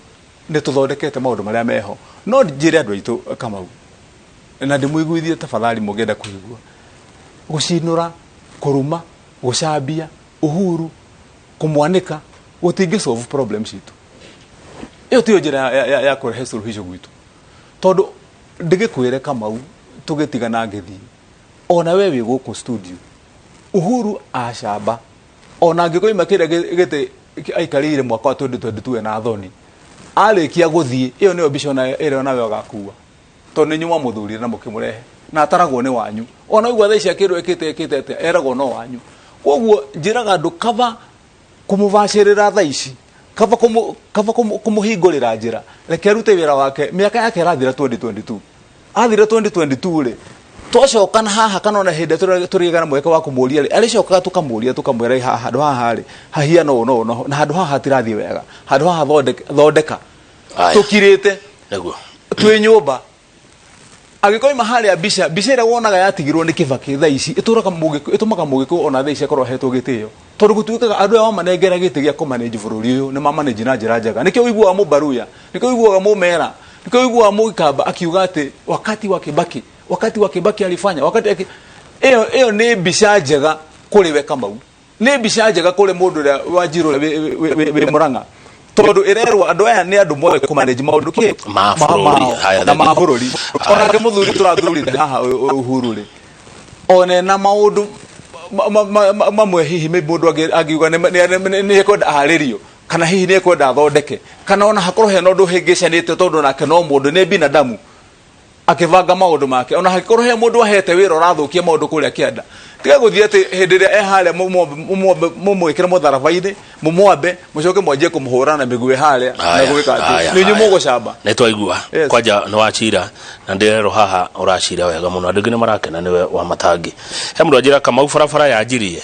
nĩ tũthondekete maũndũ marĩa meho. No njĩre andũ aitũ Kamau, na ndĩmũiguithie tafadhali mũngĩenda kũigua, gũcinũra, kũruma, gũcambia Uhuru, kũmwanĩka gũtingĩ solve problem citũ. Ĩyo tiyo njĩra ya kũrehe suluhisho gwitũ. Tondũ ndĩgĩkwĩre Kamau, tũgĩtigana ngĩthiĩ, ona we wĩ gũkũ studio, Uhuru acamba ona angĩkoima kĩrĩa gĩtĩ aikarĩire mwaka wa 2022 ena thoni, arĩkia gũthiĩ, ĩyo nĩyo mbica ona ĩrĩa onawe ũgakua, tondũ nĩ inyuĩ mwamũthurire na mũkĩmũrehe, na ataragwo nĩ wanyu. Ona ũigua thaa ici akĩrwo ekĩte ekĩte atĩa, eragwo no wanyu. Koguo njĩraga andũ kaba kũmũbacĩrĩra thaa ici, kaba kũmũhingũrĩra njĩra, reke arute wĩra wake. Mĩaka yake ĩrathira 2022, athira 2022 rĩ, twacoka na haha kana ona hĩndĩ ĩrĩa tũrĩgĩa na mweke wa kũmũria rĩ, arĩcokaga tũkamũria tũkamwĩra haha handũ haha rĩ hahiana ũũ na ũũ na handũ haha hatirathiĩ wega, handũ haha thondeka. Tũkirĩte nĩguo twĩ nyũmba. Angĩkoima harĩa mbica ĩrĩa wonaga yatigirwo nĩ Kĩbakĩ thaa ici ĩtũraga Mũgĩkũyũ, ĩtũmaga Mũgĩkũyũ ona thaa ici akorwo ahetwo gĩtĩo, tondũ gũtuĩkaga andũ aya wamanengera gĩtĩ gĩa kũmanage bũrũri ũyũ nĩ mamanage na njĩra njega. Nĩkĩo ũiguaga Mũbaruya, nĩkĩo ũiguaga Mũmera, nĩkĩo ũiguaga Mũgĩkamba akiuga atĩ wakati wa Kibaki, wakati wa Kibaki alifanya, wakati ĩyo nĩ mbica njega kũrĩ we Kamau, nĩ mbica njega kũrĩ mũndũ ũrĩa Wanjiru ũrĩa wĩ Mũrang'a, tondũ ĩrerwo andũ aya nĩ andũ moĩ kũmanage maũndũ kĩ Ma bũrũri. Haya, na ma thank you. bũrũri. Onake mũthuri tũrathurire haha Uhuru rĩ, ona ena maũndũ Mamwe hihi maybe mũndũ angiuga nĩ ekwenda aharĩrio, kana hihi nĩ ekwenda athondeke, kana ona hakorwo hena ũndũ hĩngĩcanĩte, tondũ nake no mũndũ, nĩ binadamu akĩbanga maũndũ make. Ona hangĩkorwo he mũndũ ahete wĩra ũrathũkia maũndũ kũrĩa kĩanda, tiga gũthiĩ atĩ hĩndĩ ĩrĩa e harĩa mũmwĩkĩre mũtharaba-inĩ, mũmwambe, mũcoke mwanjie kũmũhũra na mĩguĩ harĩa na Haya, gwĩka atĩ haya, nĩ inyuĩ haya. mũgũcamba. Nĩ twaigua. Yes. Kwanja nĩ wacira na ndĩrerwo haha ũracira wega mũno, andũ aingĩ nĩ marakena nĩwe wa matangi. He mũndũ anjĩra, Kamau, barabara yanjirie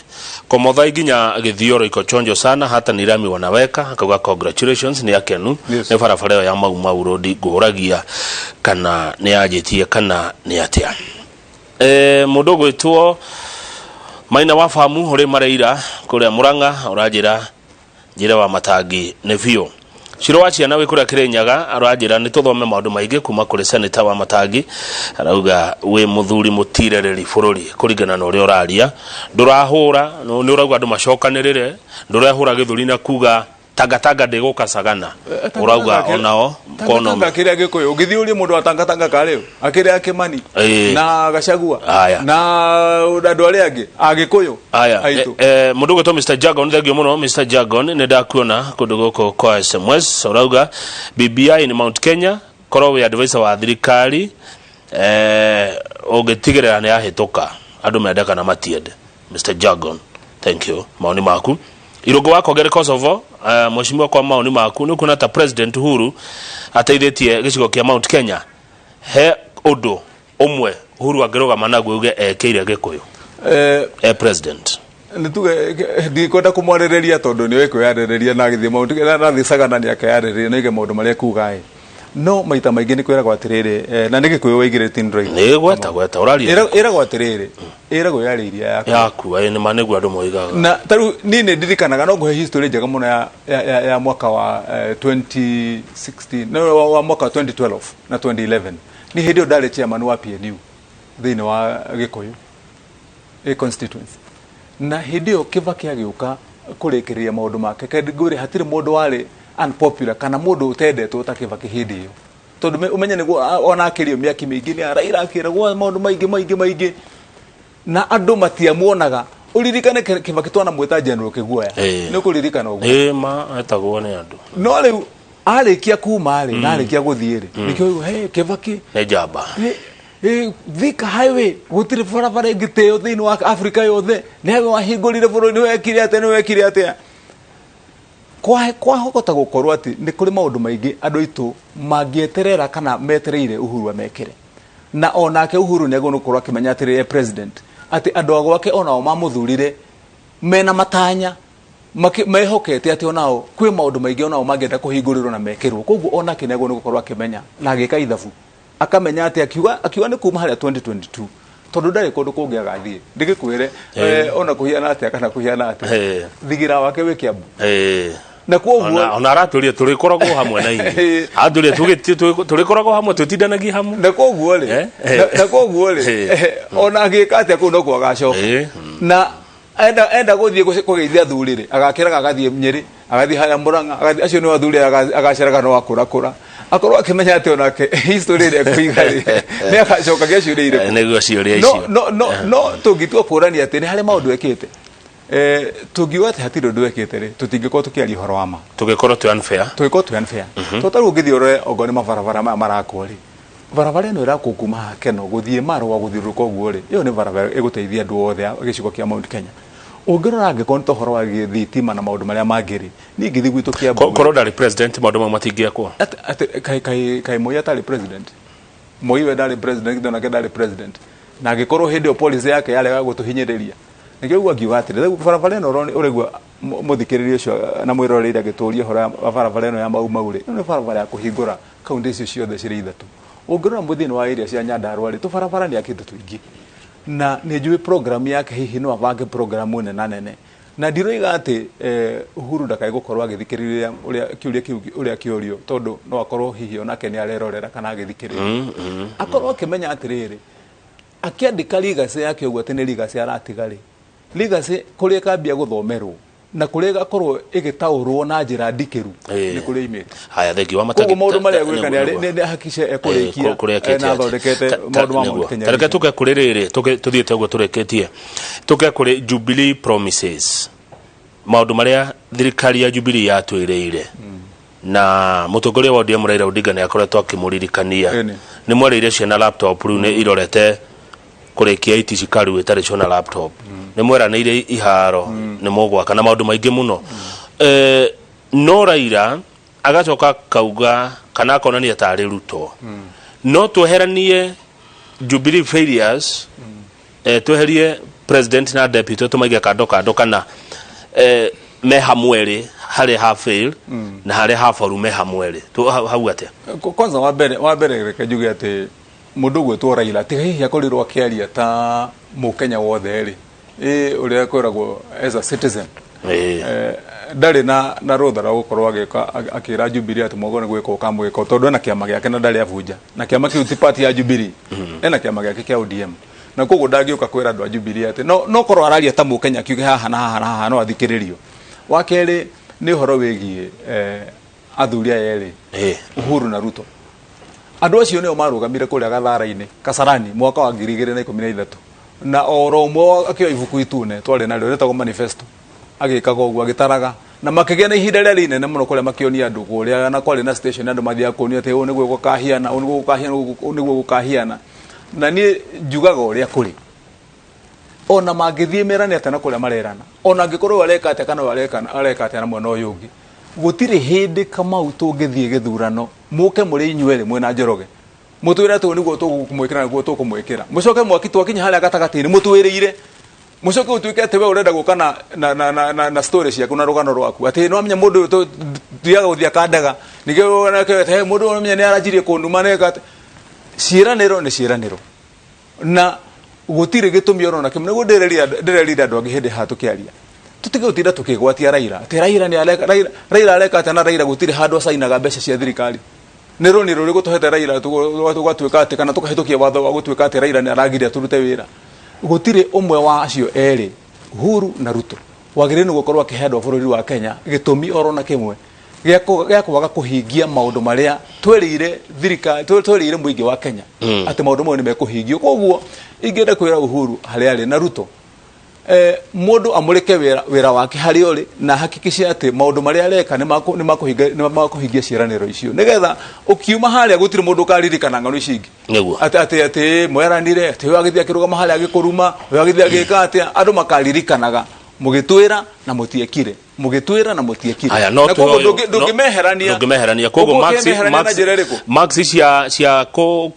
Komothai nginya Gĩthioro iko chonjo sana, hata ni rami wanaweka. Akauga congratulations, nĩ akenu. Nĩ barabara ĩyo ya Mau Mau Road ngũragia kana nĩ yanjĩtie kana nĩ atĩa. Mũndũ ũgwĩtwo Maina wa Famu ũrĩ Mareira kũrĩa Mũrang'a ũranjĩra njĩre wa matangi nĩ biũ. Ciro wa ciana wĩ kũrĩa Kĩrĩnyaga aranjĩra nĩ tũthome maũndũ maingĩ kuma kũrĩ seneta wa matangi. Arauga wĩ mũthuri mũtirereri bũrũri kũringana na ũrĩa ũraria, ndũrahũra nĩ ũrauga andũ macokanĩrĩre, ndũrehũra gĩthũri na kuga tangatanga ndĩgũka Sagana, ũrauga onao kono. Tangatanga kĩrĩa Gĩkũyũ ũngĩthiĩ ũrie mũndũ wa tangatanga karĩu akĩrĩa Kĩmani na Gachagua na andũ arĩa angĩ Agĩkũyũ Aya, aitũ. Mũndũ ũgwĩtwo Mr Jagon, thengio mũno Mr Jagon, nĩ ndakuona kũndũ gũkũ kwa SMS. Ũrauga BBI nĩ Mount Kenya, korwo wĩ advisor wa thirikari, ũngĩtigĩrĩra nĩ yahĩtũka andũ mende kana matiende. Mr Jagon, thank you, maoni maku. Irũngũ wa Kongere Kosovo, mheshimiwa, kwa maoni maku nĩ ũkuona ta President Uhuru ateithĩtie gĩcigo kĩa Mount Kenya? He ũndũ ũmwe Uhuru angĩrũgama naguo uge ekĩire Gĩkũyũ e president? Nĩ tuge ndikwenda kũmwarĩrĩria tondũ nĩ kwĩyarĩrĩria na agĩthiĩ maũndũ na athiĩ Sagana nĩ akeyarĩrĩria na oige maũndũ marĩa ekuga ĩ, no maita maingĩ nĩ kwĩragwo atĩrĩrĩ, na nĩ Gĩkũyũ waigĩrĩte tindra. Nĩ gweta gweta ũraria. Ĩragwo atĩrĩrĩ, ĩragwo yarĩirie yaku. Yaku ĩ nĩ ma, nĩguo andũ moigaga. Na tarĩu niĩ nĩ ndirikanaga, no ngũhe history njega mũno ya mwaka wa 2016, no, wa mwaka wa 2012 na 2011. Nĩ hĩndĩ ĩyo ndarĩ chairman wa PNU thĩinĩ wa Gĩkũyũ ĩ constituency, na hĩndĩ ĩyo Kĩbakĩ agĩũka kũrĩkĩrĩria maũndũ make. Ngwĩre hatirĩ mũndũ warĩ unpopular kana mũndũ ũtendetwo ta Kĩbakĩ hĩndĩ ĩyo, tondũ ũmenye nĩguo ona akĩrio mĩaki mĩingĩ nĩ araira akĩragwo maũndũ maingĩ maingĩ maingĩ na andũ matiamuonaga. Ũririkane Kĩbakĩ twanamwĩta General Kĩguoya. Nĩ ũkũririkana ũguo? Ĩ ma, etagwo nĩ andũ. No rĩu arĩkia kuma rĩ na arĩkia gũthiĩ rĩ, nĩkĩo ũigua, "Hey, Kĩbakĩ nĩ njamba." Thika Highway, gũtirĩ barabara ĩngĩ ta ĩyo thĩinĩ wa Afrika yothe, nĩwe wahingũrire bũrũri, nĩwe wekire atĩa, nĩwe wekire atĩa. Kwahota gũkorwo atĩ nĩ kũrĩ maũndũ maingĩ andũ aitũ mangĩeterera kana metereire Uhuru amekĩre, na onake Uhuru nĩ agĩrĩirwo gũkorwo akĩmenya atĩrĩ e president atĩ andũ a gwake onao mamũthurire mena matanya mehokete atĩ onao kwĩ maũndũ maingĩ onao mangĩenda kũhingũrĩrwo na mekĩrwo. Koguo onake nĩ agĩrĩirwo nĩ gũkorwo akĩmenya na agĩka ithabu akamenya atĩ akiuga nĩ kuma harĩa 2022, tondũ ndarĩ kũndũ kũngĩ agathiĩ. Ndĩgĩkwĩre, ona kũhiana atĩa kana kũhiana atĩa, thigira wake wĩ Kiambu na koguo Ona aratũria tũrĩkoragwo hamwe na inyuĩ, atũria tũrĩkoragwo hamwe, twĩtindanagie hamwe. Na koguo rĩ, na koguo rĩ, ona agĩka atĩa kũu nokuo agacoka. Na enda gũthiĩ kũgeithia athuri rĩ, agakĩraga agathiĩ Nyĩrĩ, agathiĩ harĩa Mũrang'a, agathiĩ acio nĩ athuri agaceraga no akũrakũra akorwo akĩmenya atĩ onake history ĩrĩa ekũiga rĩ, nĩ agacokagia ciũria irĩkũ. Nĩguo ciũria No icio. No tũngĩtua kũrania atĩ nĩ harĩ maũndũ ekĩte, tũngiuga atĩ hatirĩ ũndũ ekĩte rĩ, tũtingĩkorwo tũkĩaria ũhoro wa ma. Tũgĩkorwo twĩ unfair. Tũgĩkorwo twĩ unfair, tondũ tarĩu ũngĩthiĩ ũrore okorwo nĩ mabarabara maya marakwo rĩ, barabara ĩno ĩrakwo kuma haha Keno gũthiĩ Marũa gũthiũrũrũka ũguo rĩ, ĩyo nĩ barabara ĩgũteithia andũ othe a gĩcigo kĩa Mount Kenya. Ũngĩrora angĩkorwo nĩ ta ũhoro wa thitima na maũndũ marĩa mangĩ rĩ, niĩ ngĩthiĩ gwitũ Kiambu rĩ, Korwo ndarĩ president maũndũ mau matingĩakwo. Atĩ kaĩ Moi atarĩ president? Moi we ndarĩ president, githĩ onake ndarĩ president? Na angĩkorwo hĩndĩ ĩyo policy yake yarĩ ya gũtũhinyĩrĩria. Nĩkĩo ũguo ngiuga atĩrĩ, rĩu barabara ĩno ũraigua mũthikĩrĩria ũcio na mwĩroreire agĩtũria ũhoro wa barabara ĩno ya Mau Mau rĩ, ĩno nĩ barabara ya kũhingũra kaunti icio ciothe cirĩ ithatũ. Ũngĩrora thĩinĩ wa area cia Nyandarua rĩ, tũbarabara nĩ akĩte tũingĩ. Na nĩ njũĩ program yake hihi no abange program nena nene. Na ndiroiga atĩ Uhuru ndakae gũkorwo agĩthikĩrĩria ũrĩa kĩũria kĩu ũrĩa kĩorio, tondũ no akorwo hihi onake nĩ arerorera kana agĩthikĩrĩria. Akorwo akĩmenya atĩrĩrĩ, akĩandĩka legacy yake ũguo atĩ nĩ legacy aratiga rĩ, legacy kũrĩa ĩkambia gũthomerwo Na kũrĩa ĩgakorwo ĩgĩtaũrwo na njĩra ndikĩru nĩ kũrĩa imĩte. Haya, thengi wa Matangi. Koguo maũndũ marĩa gwĩka nĩ hakikishe ekũrĩkia na athondekete maũndũ ma Mount Kenya. Tareke tũke kũrĩ rĩrĩ, tũthiĩte ũguo tũrĩkĩtie, tũke kũrĩ Jubilee promises, maũndũ marĩa thirikari ya Jubilee yatwĩrĩire, na mũtongoria wa ODM Raila Odinga nĩ akoretwo akĩmũririkania. Nĩ mwerĩire ciana laptop, rĩu nĩ irorete kũrĩkia iti cikaru ĩtarĩ ciona laptop. Nĩ mweranĩire iharo nĩ mũgwaka na maũndũ maingĩ mũno. No Raila agacoka akauga kana akonania tarĩ Ruto. No tweheranie Jubilee failures, tweherie president na deputy, tũmaige kando kando, kana me hamwe rĩ, harĩa ha fail na harĩa ha faulu me hamwe rĩ, hau atĩa? Kwanza wa mbere reke njuge atĩ mũndũ ũgwĩtwo Raila, tiga hihi akorirwo akĩaria ta mũkenya wothe rĩ, ĩ ũrĩa kwĩragwo as a citizen, ndarĩ na rũtha rwa gũkorwo agĩka akĩra Jubilee atĩ mwagĩrĩirwo nĩ gwĩka ũkamwĩka, tondũ ena kĩama gĩake na ndarĩ abunja, na kĩama kĩu ti party ya Jubilee, ena kĩama gĩake kĩa ODM, na koguo ndangĩũka kwĩra andũ a Jubilee atĩ no korwo araria ta mũkenya, akiuge haha na haha na haha no athikĩrĩrio. Wa kerĩ nĩ ũhoro wĩgiĩ athuri aya erĩ, Uhuru na Ruto. Andũ acio nĩo marũgamire kũrĩa Gathara-inĩ, Kasarani, mwaka wa 2013, na oro ũmwe akĩoya ibuku itune twarĩ narĩo rĩtagwo manifesto, agĩkaga ũguo agĩtaraga, na makĩgĩa na ihinda rĩarĩ inene mũno kũrĩa makĩonia andũ kũrĩa, na kwarĩ na station andũ mathiaga kuonio atĩ ũũ nĩguo gũkahiana, ũũ nĩguo gũkahiana, ũũ nĩguo gũkahiana. Na niĩ njugaga ũrĩa kũrĩ, ona mangĩthiĩ merane atĩa na kũrĩa marerana, ona angĩkorwo ũyũ areka atĩa kana ũyũ areka atĩa na mwena ũyũ ũngĩ, gũtirĩ hĩndĩ, Kamau, tũngĩthiĩ gĩthurano mũke mũrĩ inyuerĩ mwĩna Njoroge, mũtwĩre atĩ ũũ nĩguo tũkũmwĩkĩra na nĩguo tũkũmwĩkĩra, mũcoke mwaki twakinya harĩa gatagatĩ-inĩ mũtwĩrĩire, mũcoke ũtuĩke atĩ we ũrenda gũka na story ciaku na rũgano rwaku atĩ nĩ wamenya mũndũ ũyũ thiaga gũthiĩ akandaga ningĩ woneke atĩ, "Hey, mũndũ ũyũ nĩwamenya nĩ aranjirie kũnduma nĩka atĩ." Ciĩranĩro nĩ ciĩranĩro na gũtirĩ gĩtũmi ona kĩmwe. Nĩguo ndĩrerire andũ angĩ hĩndĩ haha tũkĩaria, tũtige gũtinda tũkĩgwatia Raila atĩ Raila nĩ areka, Raila areka atĩa, na Raila gũtirĩ handũ acainaga mbeca cia thirikari. Nĩ rũni rũrĩkũ tũhete Raila tũgatuĩka atĩ kana tũkahĩtũkia watho wa gũtuĩka atĩ Raila nĩ aragiria tũrute wĩra? Gũtirĩ ũmwe wa acio erĩ, Uhuru na Ruto, wagĩrĩirwo nĩ gũkorwo akĩhe andũ a bũrũri wa Kenya gĩtũmi oro na kĩmwe gĩa kwaga kũhingia maũndũ marĩa twerĩire thirikari, twerĩire mũingĩ wa Kenya atĩ maũndũ macio nĩ mekũhingio. Koguo ingĩenda kwĩra Uhuru harĩa arĩ na Ruto, mũndũ amũrĩke wĩra wake harĩa ũrĩ na hakikishe atĩ maũndũ marĩa areka nĩ makũhingia ciĩranĩro icio, nĩgetha ũkiuma harĩa gũtirĩ mũndũ ũkaririkana ng'ano ici ingĩ atĩ mweranire atĩ ũyũ agĩthiĩ akĩrũgama harĩa agĩkũruma, ũyũ agĩthiĩ agĩka atĩa. Andũ makaririkanaga mũgĩtwĩra na mũtiekire, mũgĩtwĩra na mũtiekire. Haya, no Na koguo ndũngĩmeherania. Ndũngĩmeherania. Koguo Ũguo marks ũkĩmeherania na njĩra ĩrĩkũ? Marks cia kũ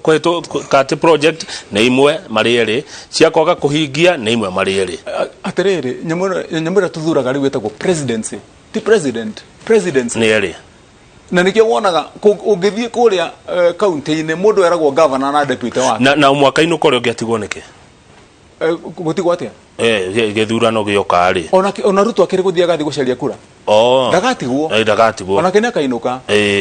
kũhĩtũ kati project nĩ imwe marĩ erĩ, cia kwaga kũhingia nĩ imwe marĩ erĩ. Atĩrĩrĩ, nyamũ ĩrĩa tũthuraga rĩu ĩtagwo presidency, ti president, presidency. Nĩ erĩ. Na nĩkĩo wonaga ũngĩthiĩ kũrĩa kaunti-inĩ, mũndũ eragwo governor na deputy wake. Na mwaka-inĩ ũrĩa ũngĩatigwo nĩkĩ? Gũtigwo atĩa? Gĩthurano gĩoka rĩ. Ona Ruto akĩrĩ gũthiĩ agathiĩ gũcaria kura. Oh. Ndagatigwo. Ndagatigwo. Onake nĩ akainũka,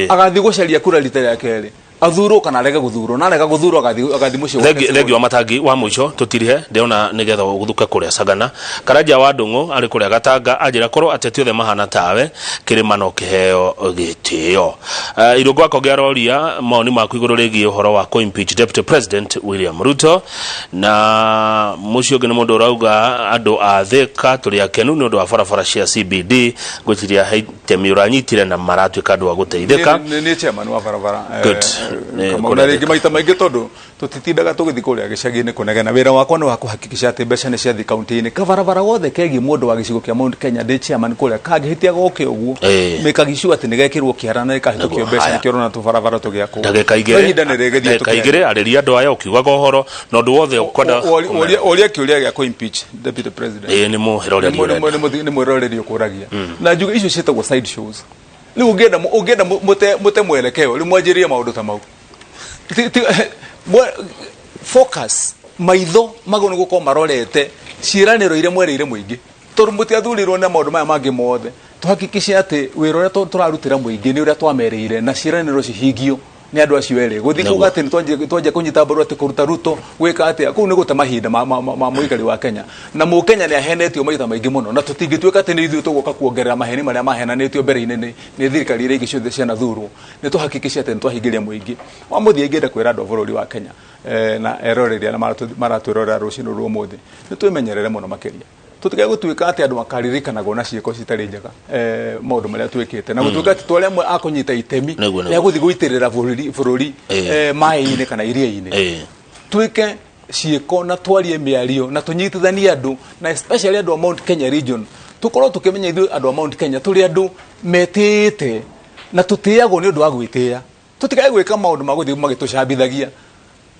agathiĩ gũcaria kura rita rĩa kerĩ, athurwo kana arege gũthurwo, na arega gũthurwo agathiĩ mũciĩ gwake. Thengi wa Matangi. Wa mũico tũtirihe, ndĩrona nĩgetha ũgũthuke kũrĩa Sagana. Karanja wa Ndũng'ũ arĩ kũrĩa Gatanga anjĩra korwo ateti othe mahana tawe, kĩrĩma no kĩheo gĩtĩo. Irũngũ Akonge aroria mawoni maku igũrũ rĩgiĩ ũhoro wa kũ-impeach Deputy President William Ruto. Na mũcio ũngĩ nĩ mũndũ ũrauga andũ a Thika tũrĩ akenu nĩ ũndũ wa barabara cia CBD. Ngwĩciria he itemi ũranyitire na maratuĩka andũ a gũteithĩka. Nĩ chairman wa barabara. Good. Kamau, kũrĩa na rĩngĩ Thika. Maita maingĩ tondũ tũtitindaga tũgĩthiĩ kũrĩa gĩcagi-inĩ kũnegena, wĩra wakwa nĩ wa kũhakikisha atĩ mbeca nĩ ciathiĩ kaunti-inĩ. Kabarabara gothe kegiĩ mũndũ wa gĩcigo kĩa Mount Kenya ndĩ chairman kũrĩa kangĩhĩtia goke ũguo, mĩkagi sure atĩ nĩ gekĩrwo kĩara na gĩkahĩtũkio mbeca. Haya. Nĩkĩo ũrona tũbarabara tũgĩakwo. Ndagĩka No igĩrĩ, ihinda nĩ rĩgĩthiĩ ndagĩka tũkĩaria. 2, arĩria andũ aya ũkiugaga ũhoro na ũndũ wothe ũkwenda kũmera. Ũria kĩũria gĩa kũ-impeach deputy president. Ĩĩ, nĩ mũhĩra ũrĩa ũrenda. Nĩ mwĩroreri ũkũragia na njuge icio ciĩtagwo side shows. Rĩu ũngĩenda mũte mwelekeo, rĩu mwanjĩrĩrie maũndũ ta mau. Focus, maitho magwo nĩ gũkorwo marorete ciĩranĩro iria mwerĩire mũingĩ, tondũ mũtiathurirwo na maũndũ maya mangĩ mothe. Tũhakikishe atĩ wĩra ũrĩa tũrarutĩra mũingĩ nĩ ũrĩa twamerĩire na ciĩranĩro cihingio. Nĩ andũ acio erĩ gũthiĩ kuga atĩ nĩ twanjia kũnyita mbaru atĩ kũruta Ruto gwĩka atĩa, kũu nĩ gũte mahinda ma, ma, ma, ma mũikari wa Kenya. Na mũkenya nĩ ahenetio maita maingĩ mũno, na tũtingĩtuĩka atĩ nĩ ithuĩ tũgũka kuongerera maheni marĩa mahenanĩtio mbere-inĩ nĩ nĩ thirikari iria ingĩ ciothe cianathurwo. Nĩ tũhakikice atĩ nĩ twahingĩria mũingĩ wa mũthia. Ingĩenda kwĩra andũ a bũrũri wa Kenya na eroreri arĩa maratwĩrorera rũcinĩ rwa ũmũthĩ, nĩ twĩmenyerere mũno makĩria, tũtigae gũtuĩka atĩ andũ makaririkanagwo na ciĩko citarĩ njega, maũndũ marĩa twĩkĩte, na gũtuĩka atĩ twarĩ amwe a kũnyita itemi Nĩguo, rĩa gũthiĩ gũitĩrĩra bũrũri maĩ-inĩ kana iria-inĩ. Twĩke ciĩko na twarie mĩario na tũnyitithanie andũ, na especially andũ a Mount Kenya region. Tũkorwo tũkĩmenya ithuĩ andũ a Mount Kenya tũrĩ andũ metĩĩte na tũtĩagwo nĩ ũndũ wa gwĩtĩĩa. Tũtikae gwĩka maũndũ ma gũthiĩ magĩtũcambithagia,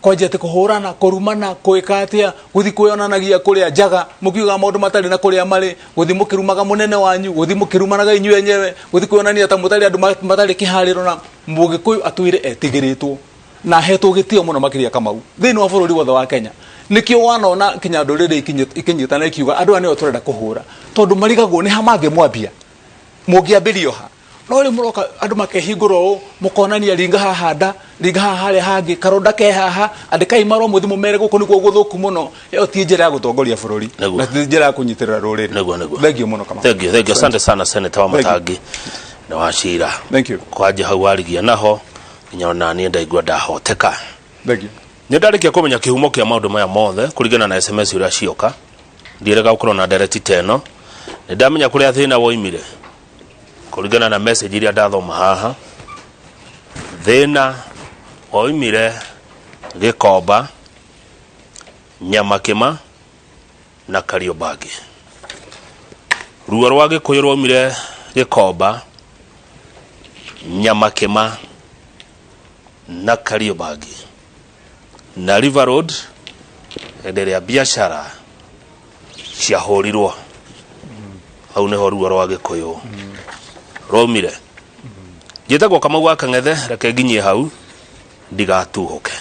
kwanjia atĩ kũhũrana, kũrumana, gwĩka atĩa, gũthiĩ kwĩyonanagia kũrĩa njaga mũkiugaga maũndũ matarĩ na kũrĩa marĩ, gũthiĩ mũkĩrumaga mũnene wanyu, gũthiĩ mũkĩrumanaga inyuĩ enyewe, gũthiĩ kwĩyonania ta mũtarĩ andũ matarĩ kĩharĩro. Na Mũgĩkũyũ atũire etigĩrĩtwo na ahetwo gĩtĩo mũno makĩria, Kamau, thĩinĩ wa bũrũri wothe wa Kenya. Nĩkĩo wanona kinya ndũrĩrĩ ikĩnyitana ikiuga andũ aya nĩo tũrenda kũhũra, tondũ marigagwo nĩ ha mangĩmwambia, mũngĩambĩrio ha. No rĩu mũroka andũ makehingũra ũũ, mũkonania ringa haha nda, ringa haha harĩa hangĩ, karonda ke haha, andĩkai marũa mũthiĩ mũmere gũkũ nĩkuo gũthũku mũno. Ĩyo ti njĩra ya gũtongoria bũrũri na ti njĩra ya kũnyitĩrĩra rũrĩrĩ. Nĩguo. Thank you mũno, Kamau. Thank you, thank you. Asante sana, Senator wa Thank you. Matangi na wa Cira. Thank you. Kwanja hau warigia naho nginya ona niĩ ndaigua ndahoteka. Thank you. Nĩ ndarĩkia kũmenya kĩhumo kĩa maũndũ maya mothe kũringana na SMS ũrĩa cioka. Ndiĩrega gũkorwo na ndereti ta ĩno. Nĩ ndamenya kũrĩa thĩna woimire kũringana na message iria ndathoma haha. Thĩna woimire Gĩkomba, Nyamakĩma na Kariobangi. Ruo rwa Gĩkũyũ rwaumire Gĩkomba, Nyamakĩma na Kariobangi na River Road hĩndĩ ĩrĩa biacara ciahũrirwo. Hau nĩho ruo rwa Gĩkũyũ rwaumire. Njĩtagwo Kamau wa Kang'ethe, reke nginyie hau ndigatuhũke.